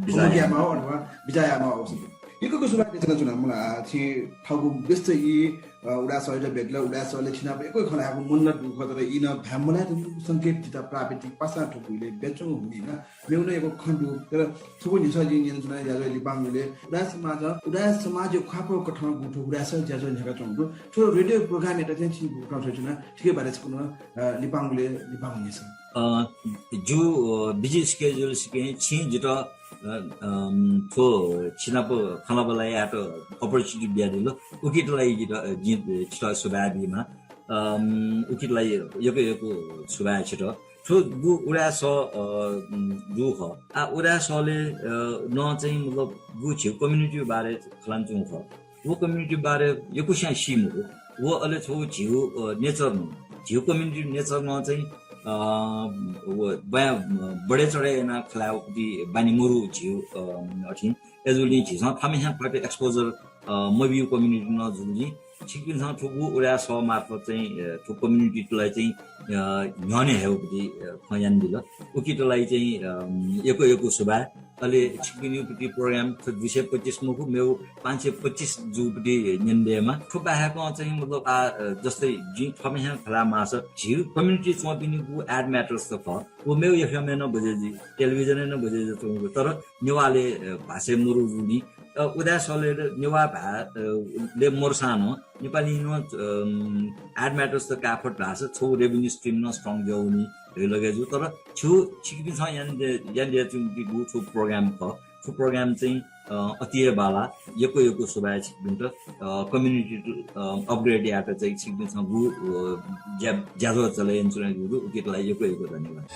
बिचाः यायेमाः अथवा बिचाः यायेमाः अवसर। यक्व सुभाय् देछानाच्वना। मला, आ, छिं थःगु व्यस्त ई, अ, उदाय् सरयात भेटल, उदाय् सरले छिनाप यक्व खँ ल्हायेगु मन नं दुगु खः, तर ई नं धाये मलाःगु संकेत जितः प्राप्त यात, पासां थुगु इलय् ब्याच्वंगु हुनिं नं मेगु नं यक्व खँ दु। तर थुगु न्ह्यसः जिं न्यनाच्वना ज्याझ्वः लिपांगु इलय् उदाय् समाजं, उदाय् समाजया ख्वाःपाः कथं गु थ्व उदाय् सर ज्याझ्वः न्ह्याकाच्वंगु दु। थ्व radio program-यात चाहिँ छिं गुकथं स्वयाच्वना, थुकिया बारे छकूनं, अ, लिपांगु इलय् लिपांगु न्ह्यसः। अ, जिगु, अ, busy schedule सिकं छिं जितः, अ, अम, थ्व छिनाप खँल्हाबल्हा यायेत opportunity बियादिल। उकित लागि जितः, अ, जिं छितः सुभाय् बीमाः। अम, उकित लागि यक्व यक्व सुभाय् छितः। थ्व गु उदाय् सः, अ, उम्, दु खः। आ, उदाय् सलं, अ, नं चाहिँ मतलब गु झीगु community बारे खँ ल्हानाच्वंगु खः। व community बारे यक्वस्यां सी मखु। व अले छगू झीगु, अ, nature नं, झीगु community nature नं चाहिँ, अ, व बया, अ, बढे चढे यानाः खँ ल्हायेगु पति बानी मदु झीगु, अ, अथें। अय्‌जूगुलिं झीसं थःम्हस्यां थःत exposure, अ, मबीगु community नं जूगुलिं छिकपिन्सं थुगु उदाय् सः मार्फत चाहिँ, अ, थ्व community-त ला चाहिँ, अ, न्ह्यःने हयेगु पति, अ, खँ यानादिल। उकित लागि चाहिँ, अ, यक्व यक्व सुभाय्। अले छिकपिनिगु पति program थ्व दुई सय पच्चिस मखु, मेगु पाँच सय पच्चिस जूगु पति न्यने दयेमाः। थ्व बाहेकं चाहिँ मतलब आ, अ, जस्तै जिं थःम्हस्यां खँ ल्हायेमाःसा झीगु community च्वंपिनिगु ad matters त खः। व मेगु FM-य् नं बजे जुइ, television-य् नं बजे जुइ, तर नेवालय्, अ, भाषाय् मदु जूगुलिं, अ, उदाय् सलं नेवाः भाय्, अ, लय् मदुसां नं नेपालीं नं, अम, ad matters त काये फत धाःसा छगू revenue stream नं strong जुयावनी धइगु लगे जू। तर छु छिकपिन्सं यानादे-, यानादीगु छु program खः। थ्व program चाहिँ, अ, अति हे बांलाः। यक्व यक्व सुभाय् छिकपिन्त, अ, community, अ, upgrade यायेत चाहिँ छिकपिन्सं गु, अ, ज्या-, ज्याझ्वः चले यानाच्वनागु दु, उकित लागि यक्व यक्व धन्यवाद।